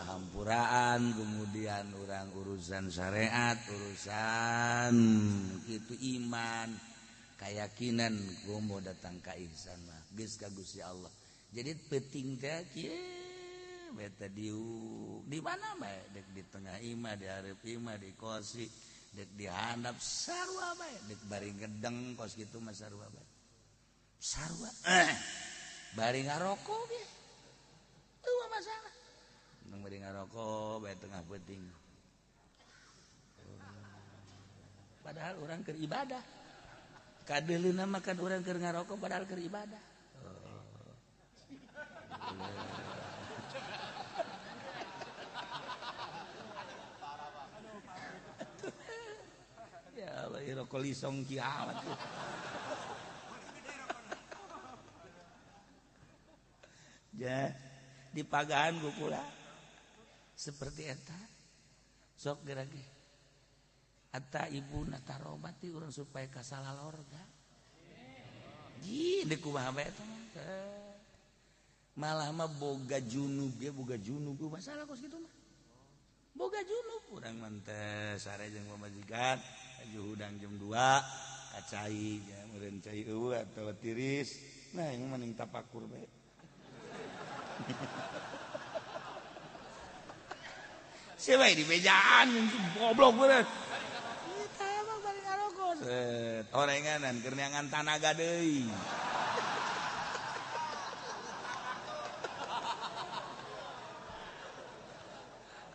hampuraan, kemudian orang urusan syariat, urusan itu iman, keyakinan komo datang ka ihsan mah geus ka Gusti Allah. Jadi penting teh kieu beta diu di mana bae dek di tengah imah, di hareup imah, di kosi, dek di handap sarua bae, dek bari ngedeng kos kitu mah sarua bae. Sarua bari ngarokok ge eueuh masalah. Nang bari ngarokok bae tengah peuting. Padahal urang keur ibadah. Kadeuleuna mah kan urang keur ngarokok padahal keur ibadah. Ya Allah, rokok lisong kiamat. Ja, di pagahan ku pula seperti eta sok geura ge eta ibu na tarobat ti urang supaya kasalah lorga ji deuk kumaha bae eta mah malah mah boga junub ge boga junub masalah kos kitu mah boga junub urang mah teh sare jeung pamajikan aju hudang jam 2 kacai ja meureun cai eueuh atawa tiris nah yang mending tapakur bae. Siapa di bejaan goblok bener. Kita emang bari ngarokok. Set orenganan keur neangan tanaga deui.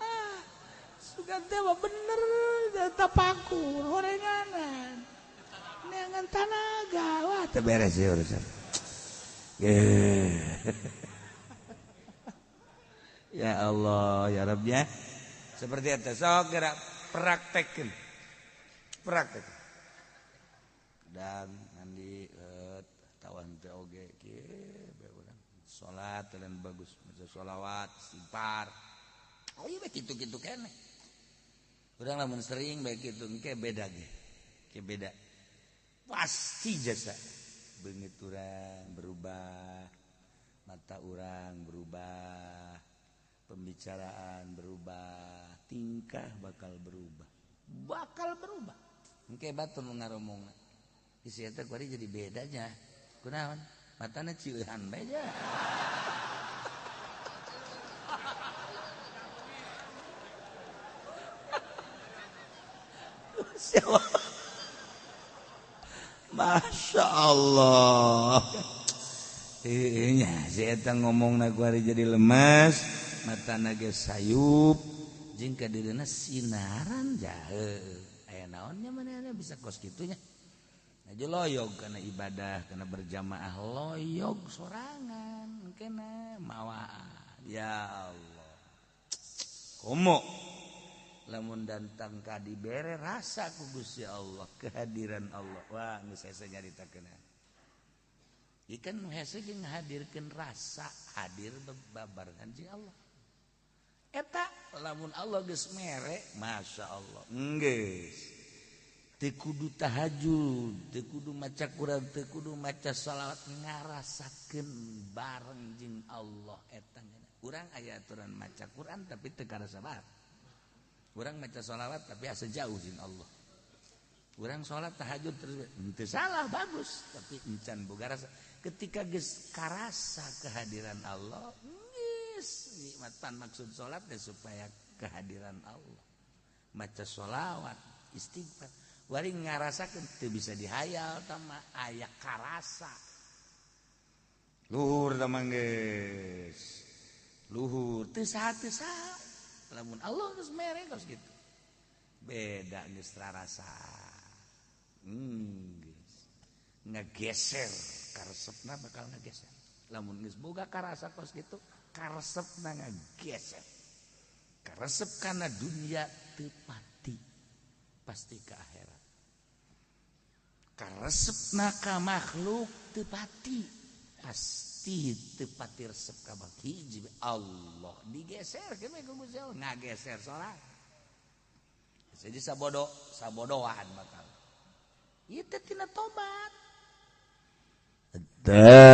Ah, sugan teh mah bener tapakur orenganan. Neangan tanaga. Wah, teu beres ieu urusan. Ya Allah, ya Rabb ya. Seperti itu, sok gerak praktekin. Praktek. Dan mandi tawan teh oge kieu bae urang. Salat dan bagus, maca sholawat, istighfar. Oh iya bae kitu-kitu keneh. Urang lamun sering bae kitu engke beda ge. Ke beda. Pasti jasa beungeut urang berubah, mata urang berubah, pembicaraan berubah, tingkah bakal berubah. Bakal berubah. Engke batur nu ngaromongna. Isi eta kuari jadi bedanya. Kunaon? Matana cieuhan bae nya. Masya Allah. Nya si eta ngomongna kuari jadi lemes, matana geus sayup, jeung kadeudeuhna sinaran jahe. Aya naonnya manehna bisa kos kitu nya. Aja loyog kana ibadah, kana berjamaah loyog sorangan kena mawaan. Ya Allah. Komo lamun datang ka dibere rasa ku Gusti Allah, kehadiran Allah. Wah, geus hese nyaritakeun. Ieu kan nu hese ge ngahadirkeun rasa hadir babarengan jeung Allah. Eta lamun Allah geus mere, Masya Allah. Geus. Teu kudu tahajud, teu kudu maca Quran, teu kudu maca shalawat, ngarasakeun bareng jeung Allah eta. Urang aya aturan maca Quran tapi teu karasa bae. Urang maca sholawat tapi asa jauh jeung Allah. Urang sholat tahajud terus teu salah bagus, tapi encan boga rasa. Ketika geus karasa kehadiran Allah, geus nikmatan maksud sholat teh supaya kehadiran Allah. Maca sholawat, istighfar, wari ngarasakeun teu bisa dihayal tama aya karasa. Luhur tah mah geus. Luhur teu saha teu saha. Lamun Allah geus mere kos kitu. Beda geus rarasa. Geus. Ngegeser karesepna bakal ngegeser. Lamun geus boga karasa kos kitu, karesepna ngegeser. Karesep kana dunia teu pati, pasti ke akhirat. Karesepna ka makhluk teu pati, pasti teu pati resep ka hiji Allah. Digeser ke ku Gusti Allah, ngageser sorangan. Jadi sabodo sabodoan bakal. Ieu teh tina tobat. Taibun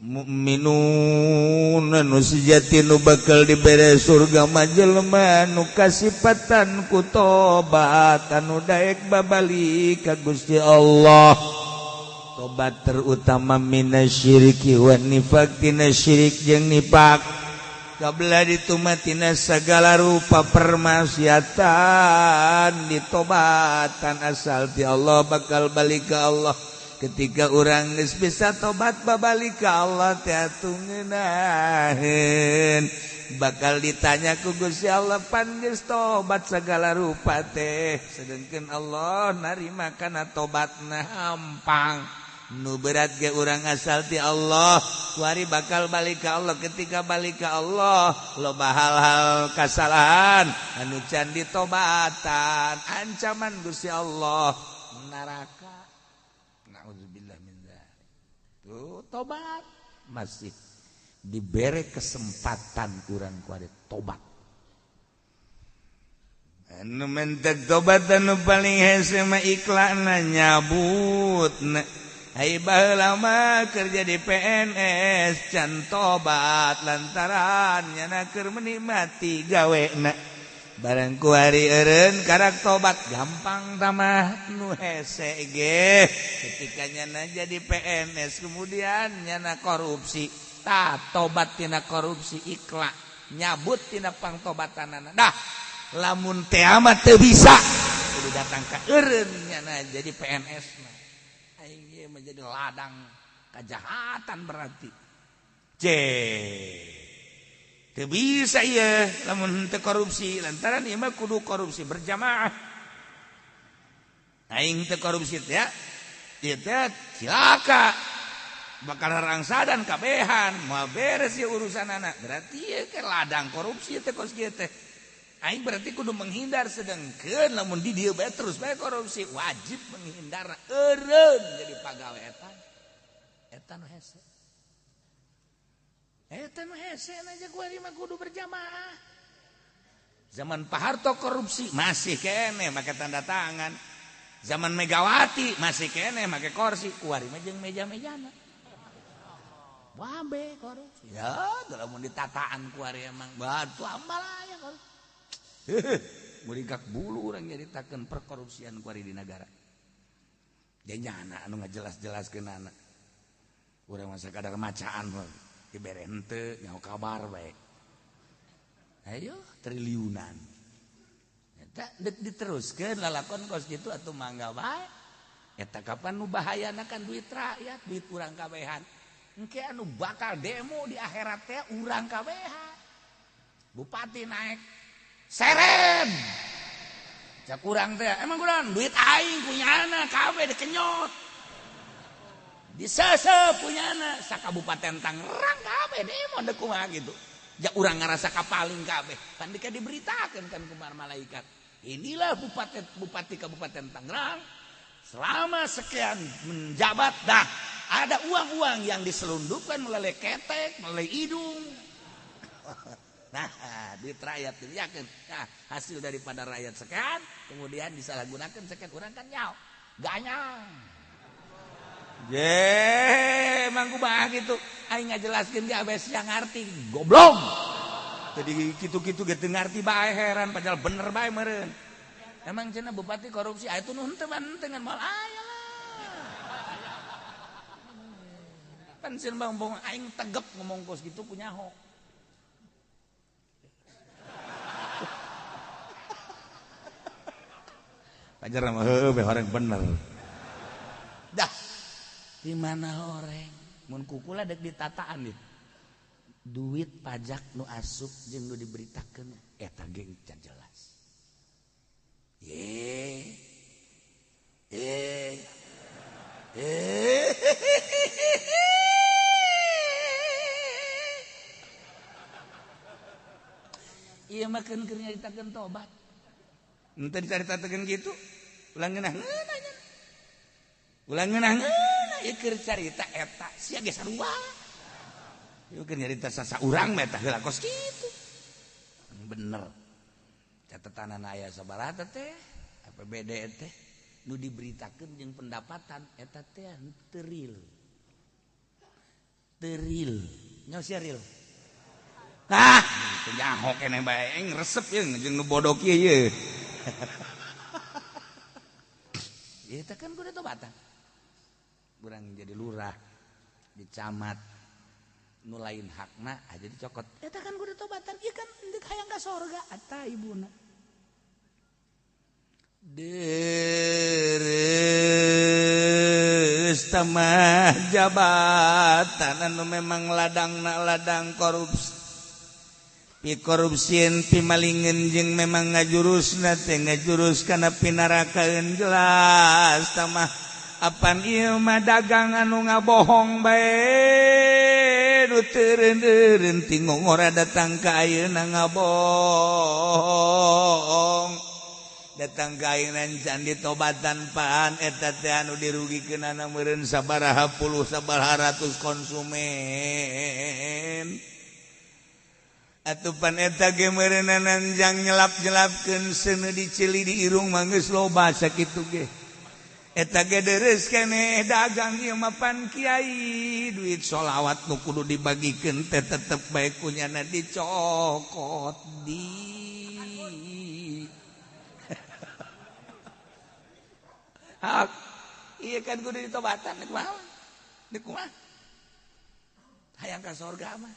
mukminun nu sejati nu bakal dibere surga mah jelema nu kasipatan ku tobat anu daek babalik ka Gusti Allah. Tobat terutama minasyiriki wan nifaq, tina syirik jeung nifak. Kabla ditumatina segala rupa permaksiatan ditobatan asal ti Allah bakal balik ke Allah. Ketika urang geus bisa tobat babalik ka Allah teh atuh ngeunaheun. Bakal ditanya ku Gusti Allah pan geus tobat segala rupa teh, sedengkeun Allah narima kana tobatna hampang. Nu berat ge urang asal ti Allah kuari bakal balik ka Allah. Ketika balik ka Allah loba hal-hal kasalahan anu can ditobatan, ancaman Gusti Allah neraka. Nauzubillah min dzalik. Tuh tobat masih diberi kesempatan kurang kuari tobat. Anu mentek tobat anu paling hese mah iklanna nyabut. Hai baheula mah kerja di PNS can tobat lantaran nyana keur menikmati gawena. Barang kuari eureun karak tobat gampang tamah nu hese ge. Ketika nyana jadi PNS kemudian nyana korupsi, tah tobat tina korupsi ikhlas nyabut tina pangtobatanana. Dah lamun teh mah teu bisa kudu datang ka eureun nyana jadi PNS mah. Aing menjadi ladang kejahatan berarti. C. Teu bisa ieu lamun teu korupsi lantaran ieu mah kudu korupsi berjamaah. Aing teu korupsi teh ieu teh cilaka. Bakal rangsadan kabehan moal beres ieu urusanana. Berarti ieu ke ladang korupsi teh kos kieu teh. Aing berarti kudu menghindar, sedengkeun lamun di dieu bae terus bae korupsi wajib menghindar eureun jadi pagawe eta. Eta nu hese. Eta nu hese aja kuari mah kudu berjamaah. Zaman Pak Harto korupsi masih keneh make tanda tangan. Zaman Megawati masih keneh make kursi, kuari mah jeung meja-mejana. Wabe korupsi. Ya, lamun ditataan kuari emang batu ambalaya korupsi. Muringkak bulu urang nyaritakeun perkorupsian kuari di negara. Dia nyana anu ngajelas-jelaskeun anak. Urang mah sakadar macaan dibere henteu nyaho kabar bae. Ayo triliunan. Eta deuk diteruskeun lalakon kos kitu atuh mangga bae. Eta kapan nu bahayana kan duit rakyat, duit urang kabehan. Engke anu bakal demo di akhirat teh urang kabehan. Bupati naik seren cak kurang teh emang kurang duit aing punyana kabeh dikenyot disesep punyana sakabupaten Tangerang kabeh demo deuk kumaha gitu ja urang ngarasa kapaling kabeh pan dika diberitakeun kan ku malaikat inilah bupati kabupaten Tangerang selama sekian menjabat dah ada uang-uang yang diselundupkan melalui ketek melalui hidung. Nah, duit rakyat yakin. Nah, hasil daripada rakyat sekian, kemudian disalahgunakan sekian orang kan nyaw, ganyang. Je, emang kumaha gitu. Aing ngajelaskeun ge abes yang ngarti, goblok. Jadi kitu-kitu ge teu ngarti bae heran padahal bener bae meureun. Emang cenah bupati korupsi, aya tuh nu henteu mah henteu ngan moal aya lah. Pan sieun bang aing tegep ngomong kos kitu punyaho. Pajar mah heueuh horeng bener. Dah. Di mana horeng? Mun kukula dek ditataan ieu. Duit pajak nu asup jeung nu diberitakeun. Eta ge can jelas. Ye. Eh. Eh. Ieu mah keun keur nyaritakeun tobat. Henteu dicaritakeun kitu. Ulah ngeunah-ngeunah nya. Ulah ngeunah-ngeunah ieu keur carita eta sia ge sarua. Ieu keur nyarita sasaurang mah eta heula kos kitu. Bener. Catatanana aya sabaraha teh APBD teh nu diberitakeun jeung pendapatan eta teh teu real. Teu real. Nyaho sia real. Ah, teu nyaho keneh bae aing resep ye jeung nu bodoh kieu ye. Ieu teh kan kudu tobatan. Urang jadi lurah, di camat, nu lain hakna aja dicokot. Eta kan kudu tobatan, ieu kan deuk hayang ka sorga eta ibuna. Deres tamah jabatan anu memang ladangna ladang korupsi. Pi korupsieun pi malingeun jeung memang ngajurusna teh ngajurus kana pinarakaeun jelas tamah apan ieu mah dagang anu ngabohong bae nu teu eureun-eureun ti ngongora datang ka ayeuna ngabohong. Datang ka ayeuna can ditobatan pan eta teh anu dirugikeunana meureun sabaraha puluh sabaraha ratus konsumen. Atuh pan eta ge meureunana jang nyelap-nyelapkeun seuneu diceli di irung mah geus loba sakitu ge. Eta ge deres keneh dagang ieu mah pan kiai duit sholawat nu kudu dibagikeun teh tetep bae kunyana dicokot di hak. Iya kan kudu ditobatan nek kumaha? Nek kumaha? Hayang ka sorga mah.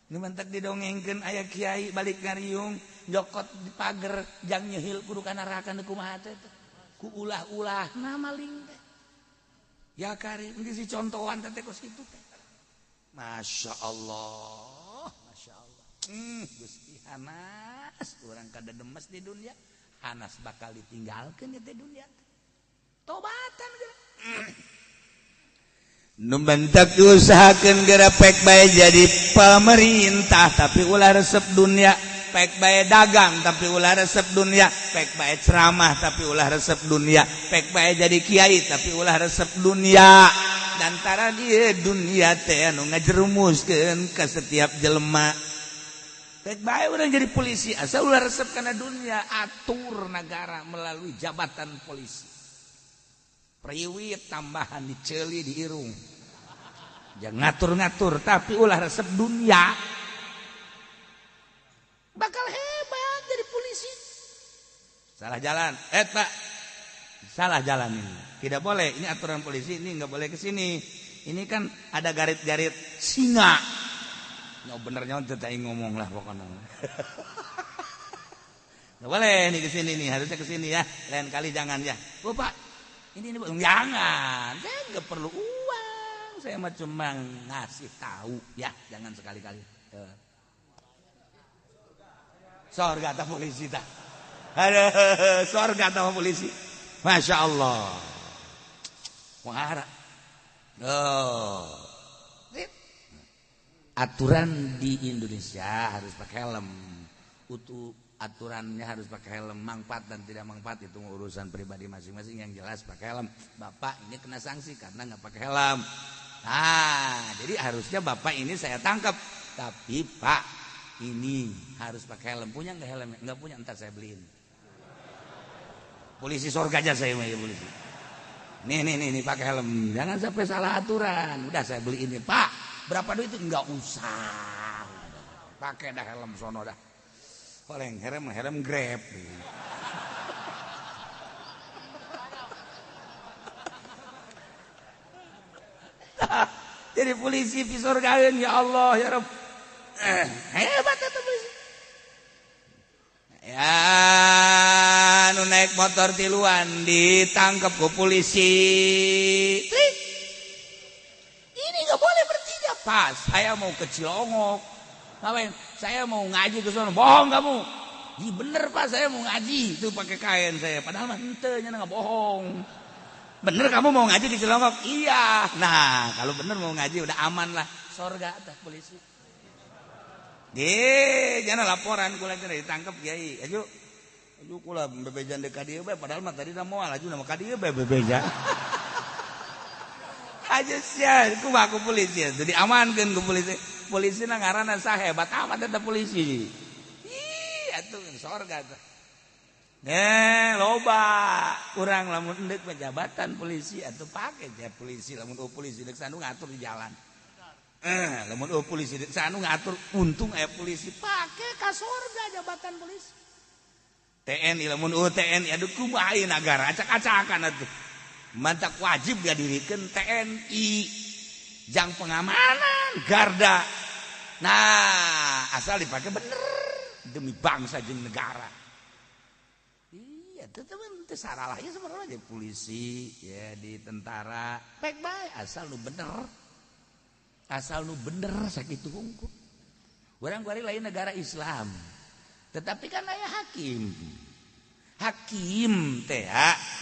Nu mantak didongengkeun aya kiai balik ngariung nyokot di pager jang nyehil kudu ka neraka nu kumaha teh. Ku ulah-ulah na maling teh. Ya karim geus dicontohan teh kos kitu teh. Masya Allah, Masya Allah. Gusti hanas urang kada demes di dunia, hanas bakal ditinggalkeun di dunia teh. Tobatan geura. Nu bentak diusahakeun geura pek bae jadi pemerintah tapi ulah resep dunia, pek bae dagang tapi ulah resep dunia, pek bae ceramah tapi ulah resep dunia, pek bae jadi kiai tapi ulah resep dunia. Dantara dia dunia teh anu ngajerumuskeun ka setiap jelema. Pek bae urang jadi polisi asal ulah resep kana dunia, atur negara melalui jabatan polisi. Priwit tambahan diceli di irung. Jangan ngatur-ngatur tapi ulah resep dunia. Bakal hebat jadi polisi. Salah jalan. Pak. Salah jalan ini. Tidak boleh. Ini aturan polisi, ini enggak boleh ke sini. Ini kan ada garit-garit singa. Nyo benernya teu ngomong lah pokoknya. Enggak boleh nih ke sini nih, harusnya ke sini ya. Lain kali jangan ya. Oh, Pak. Ini jangan, saya nggak perlu uang, saya mah cuma ngasih tahu ya, jangan sekali-kali. Sorga atau polisi tak? Aduh, sorga atau polisi? Masya Allah. Wahara. Oh. Aturan di Indonesia harus pakai helm. Utuh aturannya harus pakai helm, manfaat dan tidak manfaat itu urusan pribadi masing-masing. Yang jelas pakai helm. Bapak ini kena sanksi karena nggak pakai helm. Nah, jadi harusnya bapak ini saya tangkap. Tapi Pak, ini harus pakai helm. Punya nggak helm? Nggak punya, ntar saya beliin. Polisi sorga aja saya mau ya polisi. Nih nih nih, nih pakai helm. Jangan sampai salah aturan. Udah saya beliin nih, Pak. Berapa duit itu? Nggak usah. Pakai dah helm sono dah. Oleng helm helm Grab. Jadi polisi pisorgaeun ya Allah ya Rabb. Hebat eta polisi. Ya nu naik motor tiluan ditangkap ku polisi. Trik. Ini nggak boleh bertiga. Pas saya mau ke Cilongok. Ngapain? Saya mau ngaji ke sana. Bohong kamu. Ih, bener Pak, saya mau ngaji. Itu pakai kain saya. Padahal mah henteu nya nggak bohong. Bener kamu mau ngaji di Cilongok? Iya. Nah, kalau bener mau ngaji udah aman lah. Sorga tah polisi. Ye, jangan laporan kula cenah ditangkep kiai. Aju. Aju kula bebejan deuk ka dieu bae, padahal mah tadi moal aju nama ka dieu bae bebeja. Aja sia, kumaha ku polisi? Jadi amankeun ku polisi. Polisi na ngaranna sah, hebat amat eta polisi. Ih, atuh sorga tah. Loba urang lamun endek jabatan polisi atau pakai ja polisi, lamun oh polisi dek sanu ngatur di jalan. Lamun oh polisi dek sanu ngatur, untung aya polisi pakai ka sorga jabatan polisi. TNI lamun oh TNI, aduh kumaha ieu nagara acak-acakan atuh. Mantak wajib diadirikan TNI jang pengamanan garda. Nah, asal dipakai bener demi bangsa jeung negara. Iya, tetep teu saralahnya sebenarnya jadi polisi ya di tentara baik baik asal lu bener. Asal lu bener sakitu hungkul. Urang kuari lain negara Islam. Tetapi kan aya hakim. Hakim teh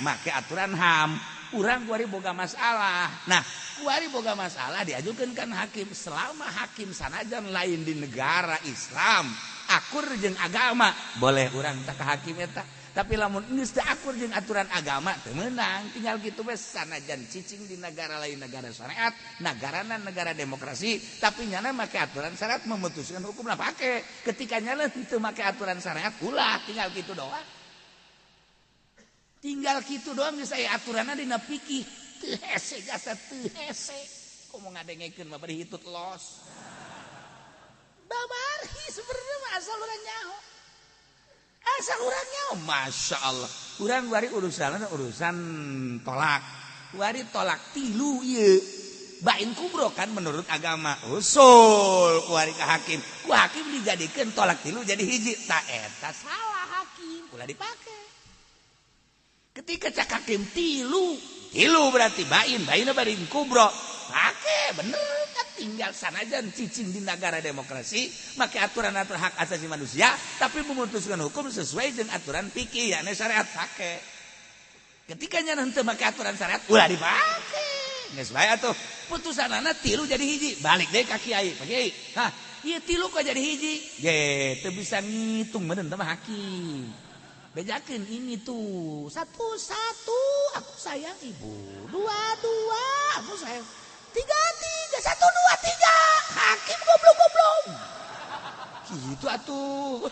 make aturan HAM. Urang kuari boga masalah. Nah, kuari boga masalah diajukan kan hakim. Selama hakim sanajan lain di negara Islam, akur jeung agama, boleh urang tak ke hakim eta. Tapi lamun geus teu akur jeung aturan agama teu meunang, tinggal kitu we sanajan cicing di negara lain, negara syariat, nagarana negara demokrasi, tapi nyana make aturan syariat memutuskan hukum lah pake. Ketika nyana teu make aturan syariat ulah, tinggal kitu doang. Tinggal kitu doang geus aya aturanna dina fikih. Teu hese jasa teu hese. Komo ngadengekeun mah bari hitut los. Babari sebenarnya mah asal urang nyaho. Asal urang nyaho, Masya Allah. Urang wari urusan urusan tolak. Wari tolak tilu ieu. Bain kubro kan menurut agama. Usul kuari ka hakim. Ku hakim dijadikeun tolak tilu jadi hiji. Ta eta salah hakim, ulah dipake. Ketika cak hakim tilu, tilu berarti bain, bain bain kubro. Pake bener kan tinggal sanajan cicing di negara demokrasi, make aturan-aturan hak asasi manusia, tapi memutuskan hukum sesuai dengan aturan fikih, yakni syariat pake. Ketika nya henteu make aturan syariat, ulah dipake. Geus bae atuh. Putusanana tilu jadi hiji, balik deui ka kiai. Pak Kiai, hah, ieu tilu kok jadi hiji? Ye, teu bisa ngitung meureun teh mah hakim. Bejakeun ini tuh, satu satu aku sayang ibu, dua dua aku sayang, tiga tiga, satu dua tiga, hakim goblok goblok. Gitu atuh.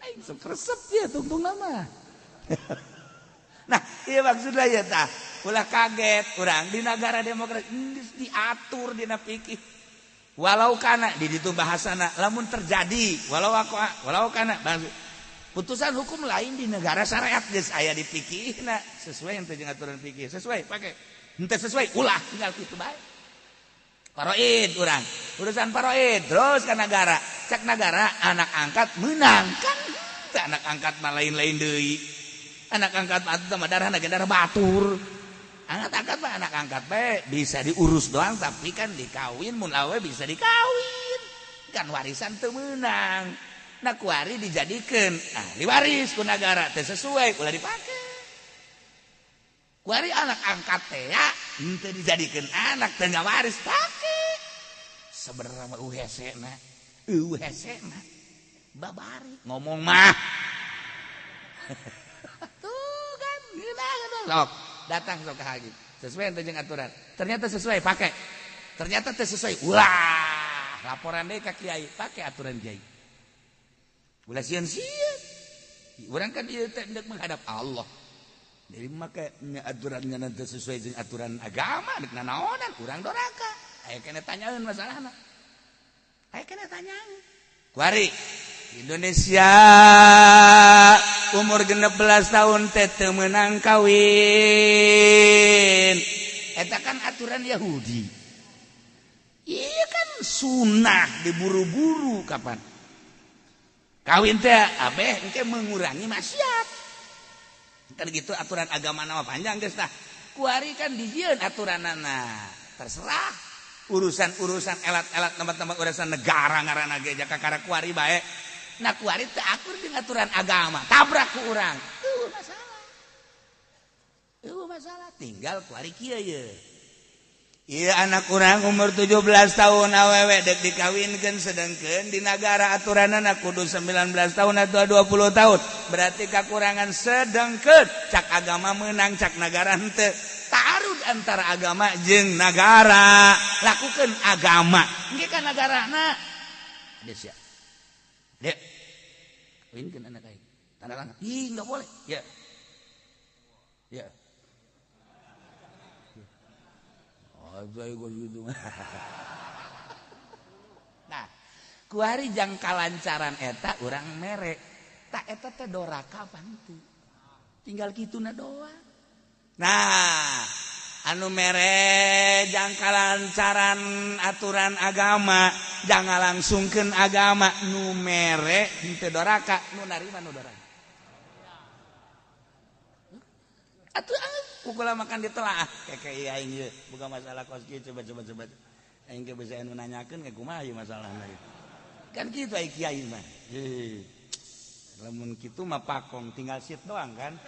Aing sok resep ya tungtung nama. Nah, iya maksudnya ya tah, ulah kaget urang di negara demokrasi geus diatur dina fikih. Walau kana di ditu bahasana lamun terjadi walau aku walau kana putusan hukum lain di negara syariat geus aya di fikihna sesuai yang jeung aturan fikih, sesuai pake, henteu sesuai ulah tinggal kitu bae. Faraid urang urusan faraid terus ka negara, cek negara anak angkat menang kan teu anak angkat mah lain-lain deui. Anak angkat mah atuh mah darahna ge darah batur. Anak angkat mah anak angkat bae bisa diurus doang, tapi kan dikawin mun awe bisa dikawin kan warisan teu meunang. Nah kuari dijadikeun ahli waris ku nagara teu sesuai ulah dipake. Kuari anak angkat teh ya henteu dijadikeun anak teu ngawaris pake. Sebenarnya mah uhesena, uhesena babari ngomong mah. Tuh kan geunah sok datang sok ke hakim sesuai jeung aturan, ternyata sesuai pakai, ternyata teu sesuai ulah laporan deui ka kiai pakai aturan kiai. Ulah sieun-sieun urang kan ieu teh hendak menghadap Allah, jadi make aturannya nanti sesuai jeung aturan agama deuk nanaonan urang doraka. Aya keneh tanyaeun masalahna, aya keneh tanyaeun. Kuari Indonesia umur 16 tahun teh teu meunang kawin. Eta kan aturan Yahudi. Iya kan sunnah diburu-buru kapan kawin teh abeh engke mengurangi maksiat. Kan gitu aturan agama nama panjang geus tah. Kuari kan dijieun aturanana. Terserah. Urusan-urusan elat-elat tempat-tempat urusan negara ngaranna ge jaka kakara kuari bae. Nah kuari teu akur jeung aturan agama, tabrak ku urang. Eueuh masalah. Eueuh masalah, tinggal kuari kieu ye. Ieu anak urang umur 17 tahun awewe dek dikawinkeun, sedangkeun di nagara aturanana kudu 19 tahun atau 20 tahun. Berarti kakurangan, sedangkeun cak agama menang, cak nagara henteu. Taarud antara agama jeung nagara, lakukan agama. Engke ka nagarana. Ada sia. Dek. Kawinkeun anak aing. Tanda tangan. Ih, enggak boleh. Ya. Ya. Nah, kuari jang kalancaran eta urang mere. Tak eta teh doraka apa henteu? Tinggal kituna doang. Nah, anu mere jang kalancaran aturan agama, jangan langsungkeun agama, nu mere henteu doraka, nu narima nu doraka. Atuh kukula makan ditelaah kayak aing ieu bukan masalah kos kieu, coba coba coba aing ge bisa anu nanyakeun ke kumaha ieu masalahna kan kitu ai kiai mah. Lamun kitu mah pakong tinggal sit doang kan.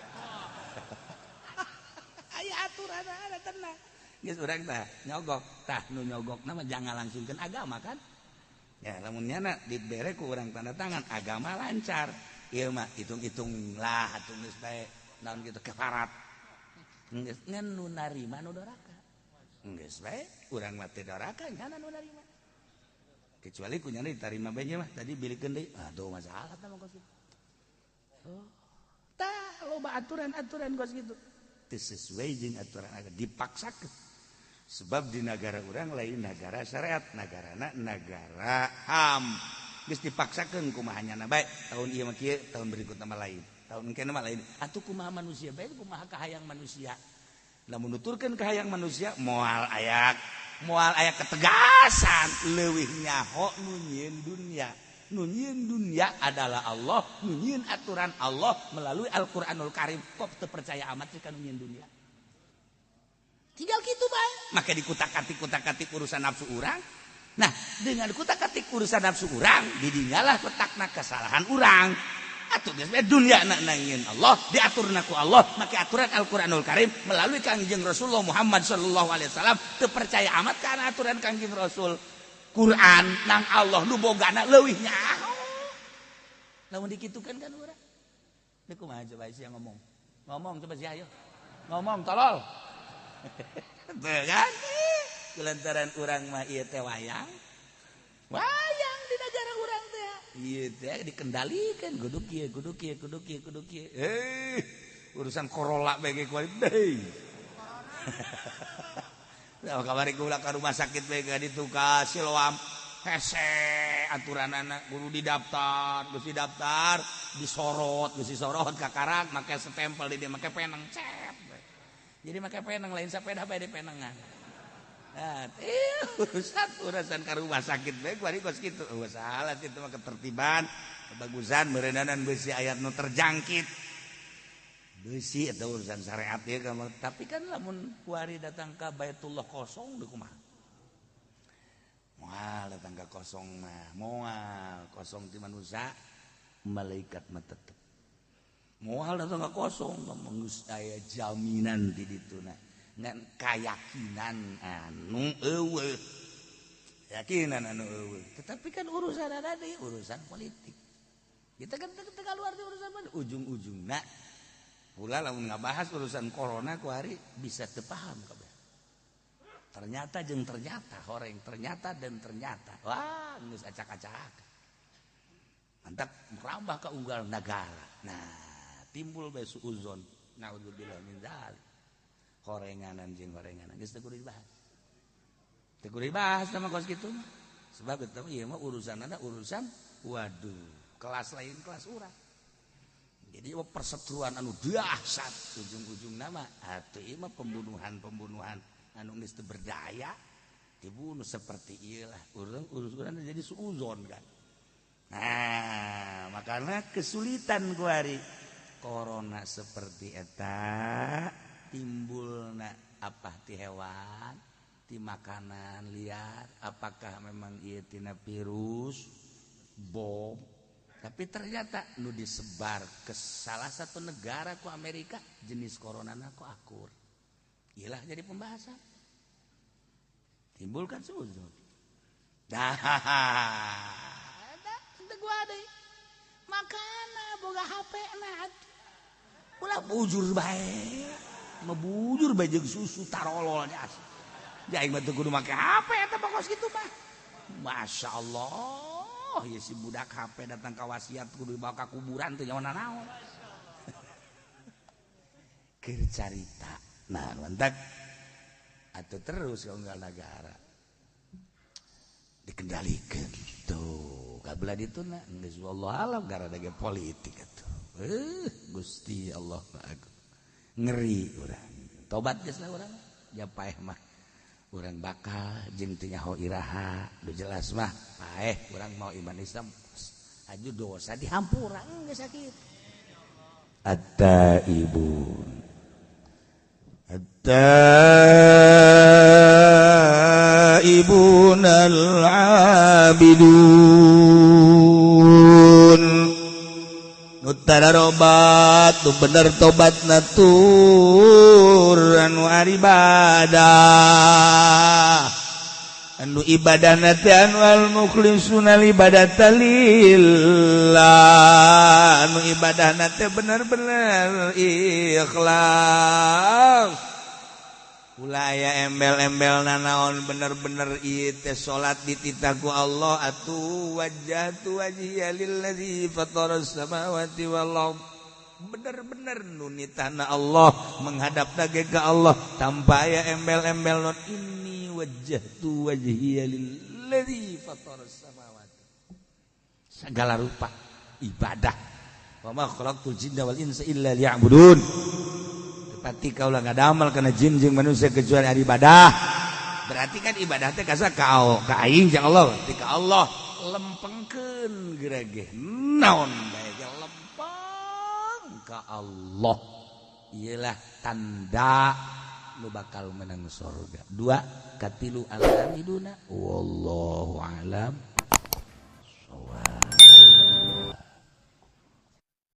Aya aturan ada tenang geus urang tah nyogok tah nu nyogokna mah jangan langsungkeun agama kan ya, lamun nyana dibere ku urang tanda tangan agama lancar ieu mah hitung-hitung lah atuh geus bae naon kitu kefarat. Geus ngan nu narima nu doraka. Geus bae urang mah teu doraka nyana nu narima. Kecuali ku nyana ditarima bae nya mah tadi bilikeun deui. Aduh masalah tah mah kos kitu. Oh. Tah loba aturan-aturan kos kitu. Teu sesuai jeung aturan agama dipaksakeun. Sebab di nagara urang lain nagara syariat, nagarana nagara HAM. Geus dipaksakeun kumaha nyana bae tahun ieu mah kieu, tahun berikutna mah lain. Tahun engke mah lain. Atuh kumaha manusia bae, kumaha kahayang manusia. Lamun nuturkeun kahayang manusia moal aya ketegasan, leuwih nyaho nu nyieun dunya. Nu nyieun dunya adalah Allah, nu nyieun aturan Allah melalui Al-Qur'anul Karim. Kok teu percaya amat sih ka nu nyieun dunya. Tinggal kitu bae. Make dikutak-katik urusan nafsu urang. Nah, dengan kutak-katik urusan nafsu urang, didinyalah letakna kesalahan urang. Atuh geus bae dunya na nangieun Allah, diaturna ku Allah, make aturan Al-Qur'anul Karim melalui Kangjeng Rasulullah Muhammad sallallahu alaihi wasallam. Teu percaya amat kana aturan Kangjeng Rasul. Quran nang Allah nu bogana leuwih nyaho. Lamun dikitukeun kan urang. Deuk kumaha coba sia ngomong. Ngomong coba sia ayo. Ngomong tolol. Teu kan? Kulantaran urang mah ieu teh wayang. Wayang di negara urang teh. Ieu teh dikendalikan kudu kieu kudu kieu kudu kieu kudu kieu. Urusan Corolla bae ge kuari deui. Nah, kamari kula ka rumah sakit bae ka ditu ka Siloam. Hese aturanana kudu didaftar, geus didaftar, disorot, geus disorot kakarak make stempel di dieu make peneng cep. Jadi make peneng lain sapeda bae di penengan. Nah, urusan ka rumah sakit bae kuari kos kitu. Oh, salah sih itu mah ketertiban, kebagusan meureunana beusi aya nu terjangkit. Beusi eta urusan syariat ieu tapi kan lamun kuari datang ka Baitullah kosong deui kumaha? Moal datang ka kosong mah, moal kosong ti manusia, malaikat mah tetep. Moal datang ka kosong mah geus aya jaminan di dituna. Ngan kayakinan anu eueuh. Keyakinan anu eueuh. Tetapi kan urusan ada deui urusan politik. Kita kan teu keluar di urusan mana ujung-ujungna. Pula lamun ngabahas urusan corona ku hari bisa teu paham kabeh. Ternyata jeung ternyata horeng ternyata dan ternyata. Wah, geus acak-acak. Mantap merambah ke unggal nagara. Nah, timbul bae suuzon. Naudzubillah min dzalik. Horenganan jeung horenganan geus teu kudu dibahas. Teu kudu dibahas sama kos kitu mah. Sebab eta ieu mah urusanana urusan waduh, kelas lain kelas urang. Jadi perseteruan anu dahsyat ujung-ujung nama atuh ieu mah pembunuhan-pembunuhan anu geus teu berdaya dibunuh seperti ieu lah. Urang-urusan jadi suuzon kan. Nah, makanya kesulitan kuari corona seperti eta timbulna apa ti hewan Ti makanan liar, apakah memang ieu tina virus bom? Tapi ternyata nu disebar ke salah satu negara ku Amerika jenis corona ku akur. Iyalah jadi pembahasan. Timbulkan suuzon. Dah, gua deui. Makana boga HP na atuh. Ulah bujur bae. Mabujur bae jeung susu tarolol nya. Aing mah teu kudu make HP eta pokos kitu mah. Masya Allah, ya si budak HP datang ka wasiat kudu dibawa ka kuburan teu nyawa nanaon. Keur carita. Nah, mantak atau terus ka unggal nagara dikendalikan tuh kabelah dituna geus wallahu alam gara ge politik atuh. Gusti Allah ngeri urang. Tobat geus lah urang. Ja paeh mah urang bakal jeung teu nyaho iraha, nu jelas mah paeh urang mau iman Islam aju dosa dihampura geus sakitu. At-taibun At-taibun al-abidun nu tararobat nu bener tobat natur anu ibadah anu ibadah teh anu al-mukhlisuna ibadata lillah anu ibadah teh bener-bener ikhlas ulah aya embel-embel nanaon bener-bener ieu teh salat dititah ku Allah atuh wajjahtu wajhiya lillazi fataras samawati wal ard bener-bener nu nitahna Allah menghadap ge ka Allah tanpa aya embel-embel non inni wajjahtu wajhiya lillazi fataras samawati segala rupa ibadah wa ma khalaqtul jinna wal insa illa liya'budun. Pati kaulah ngadamal kana jin jeung manusia kecuali ari ibadah. Berarti kan ibadah teh kasa ka aing jeung Allah, ti ka Allah lempengkeun gerege. Naon bae ge lempeng ka Allah. Iyalah tanda nu bakal menang surga. Dua katilu al-hamiduna wallahu alam.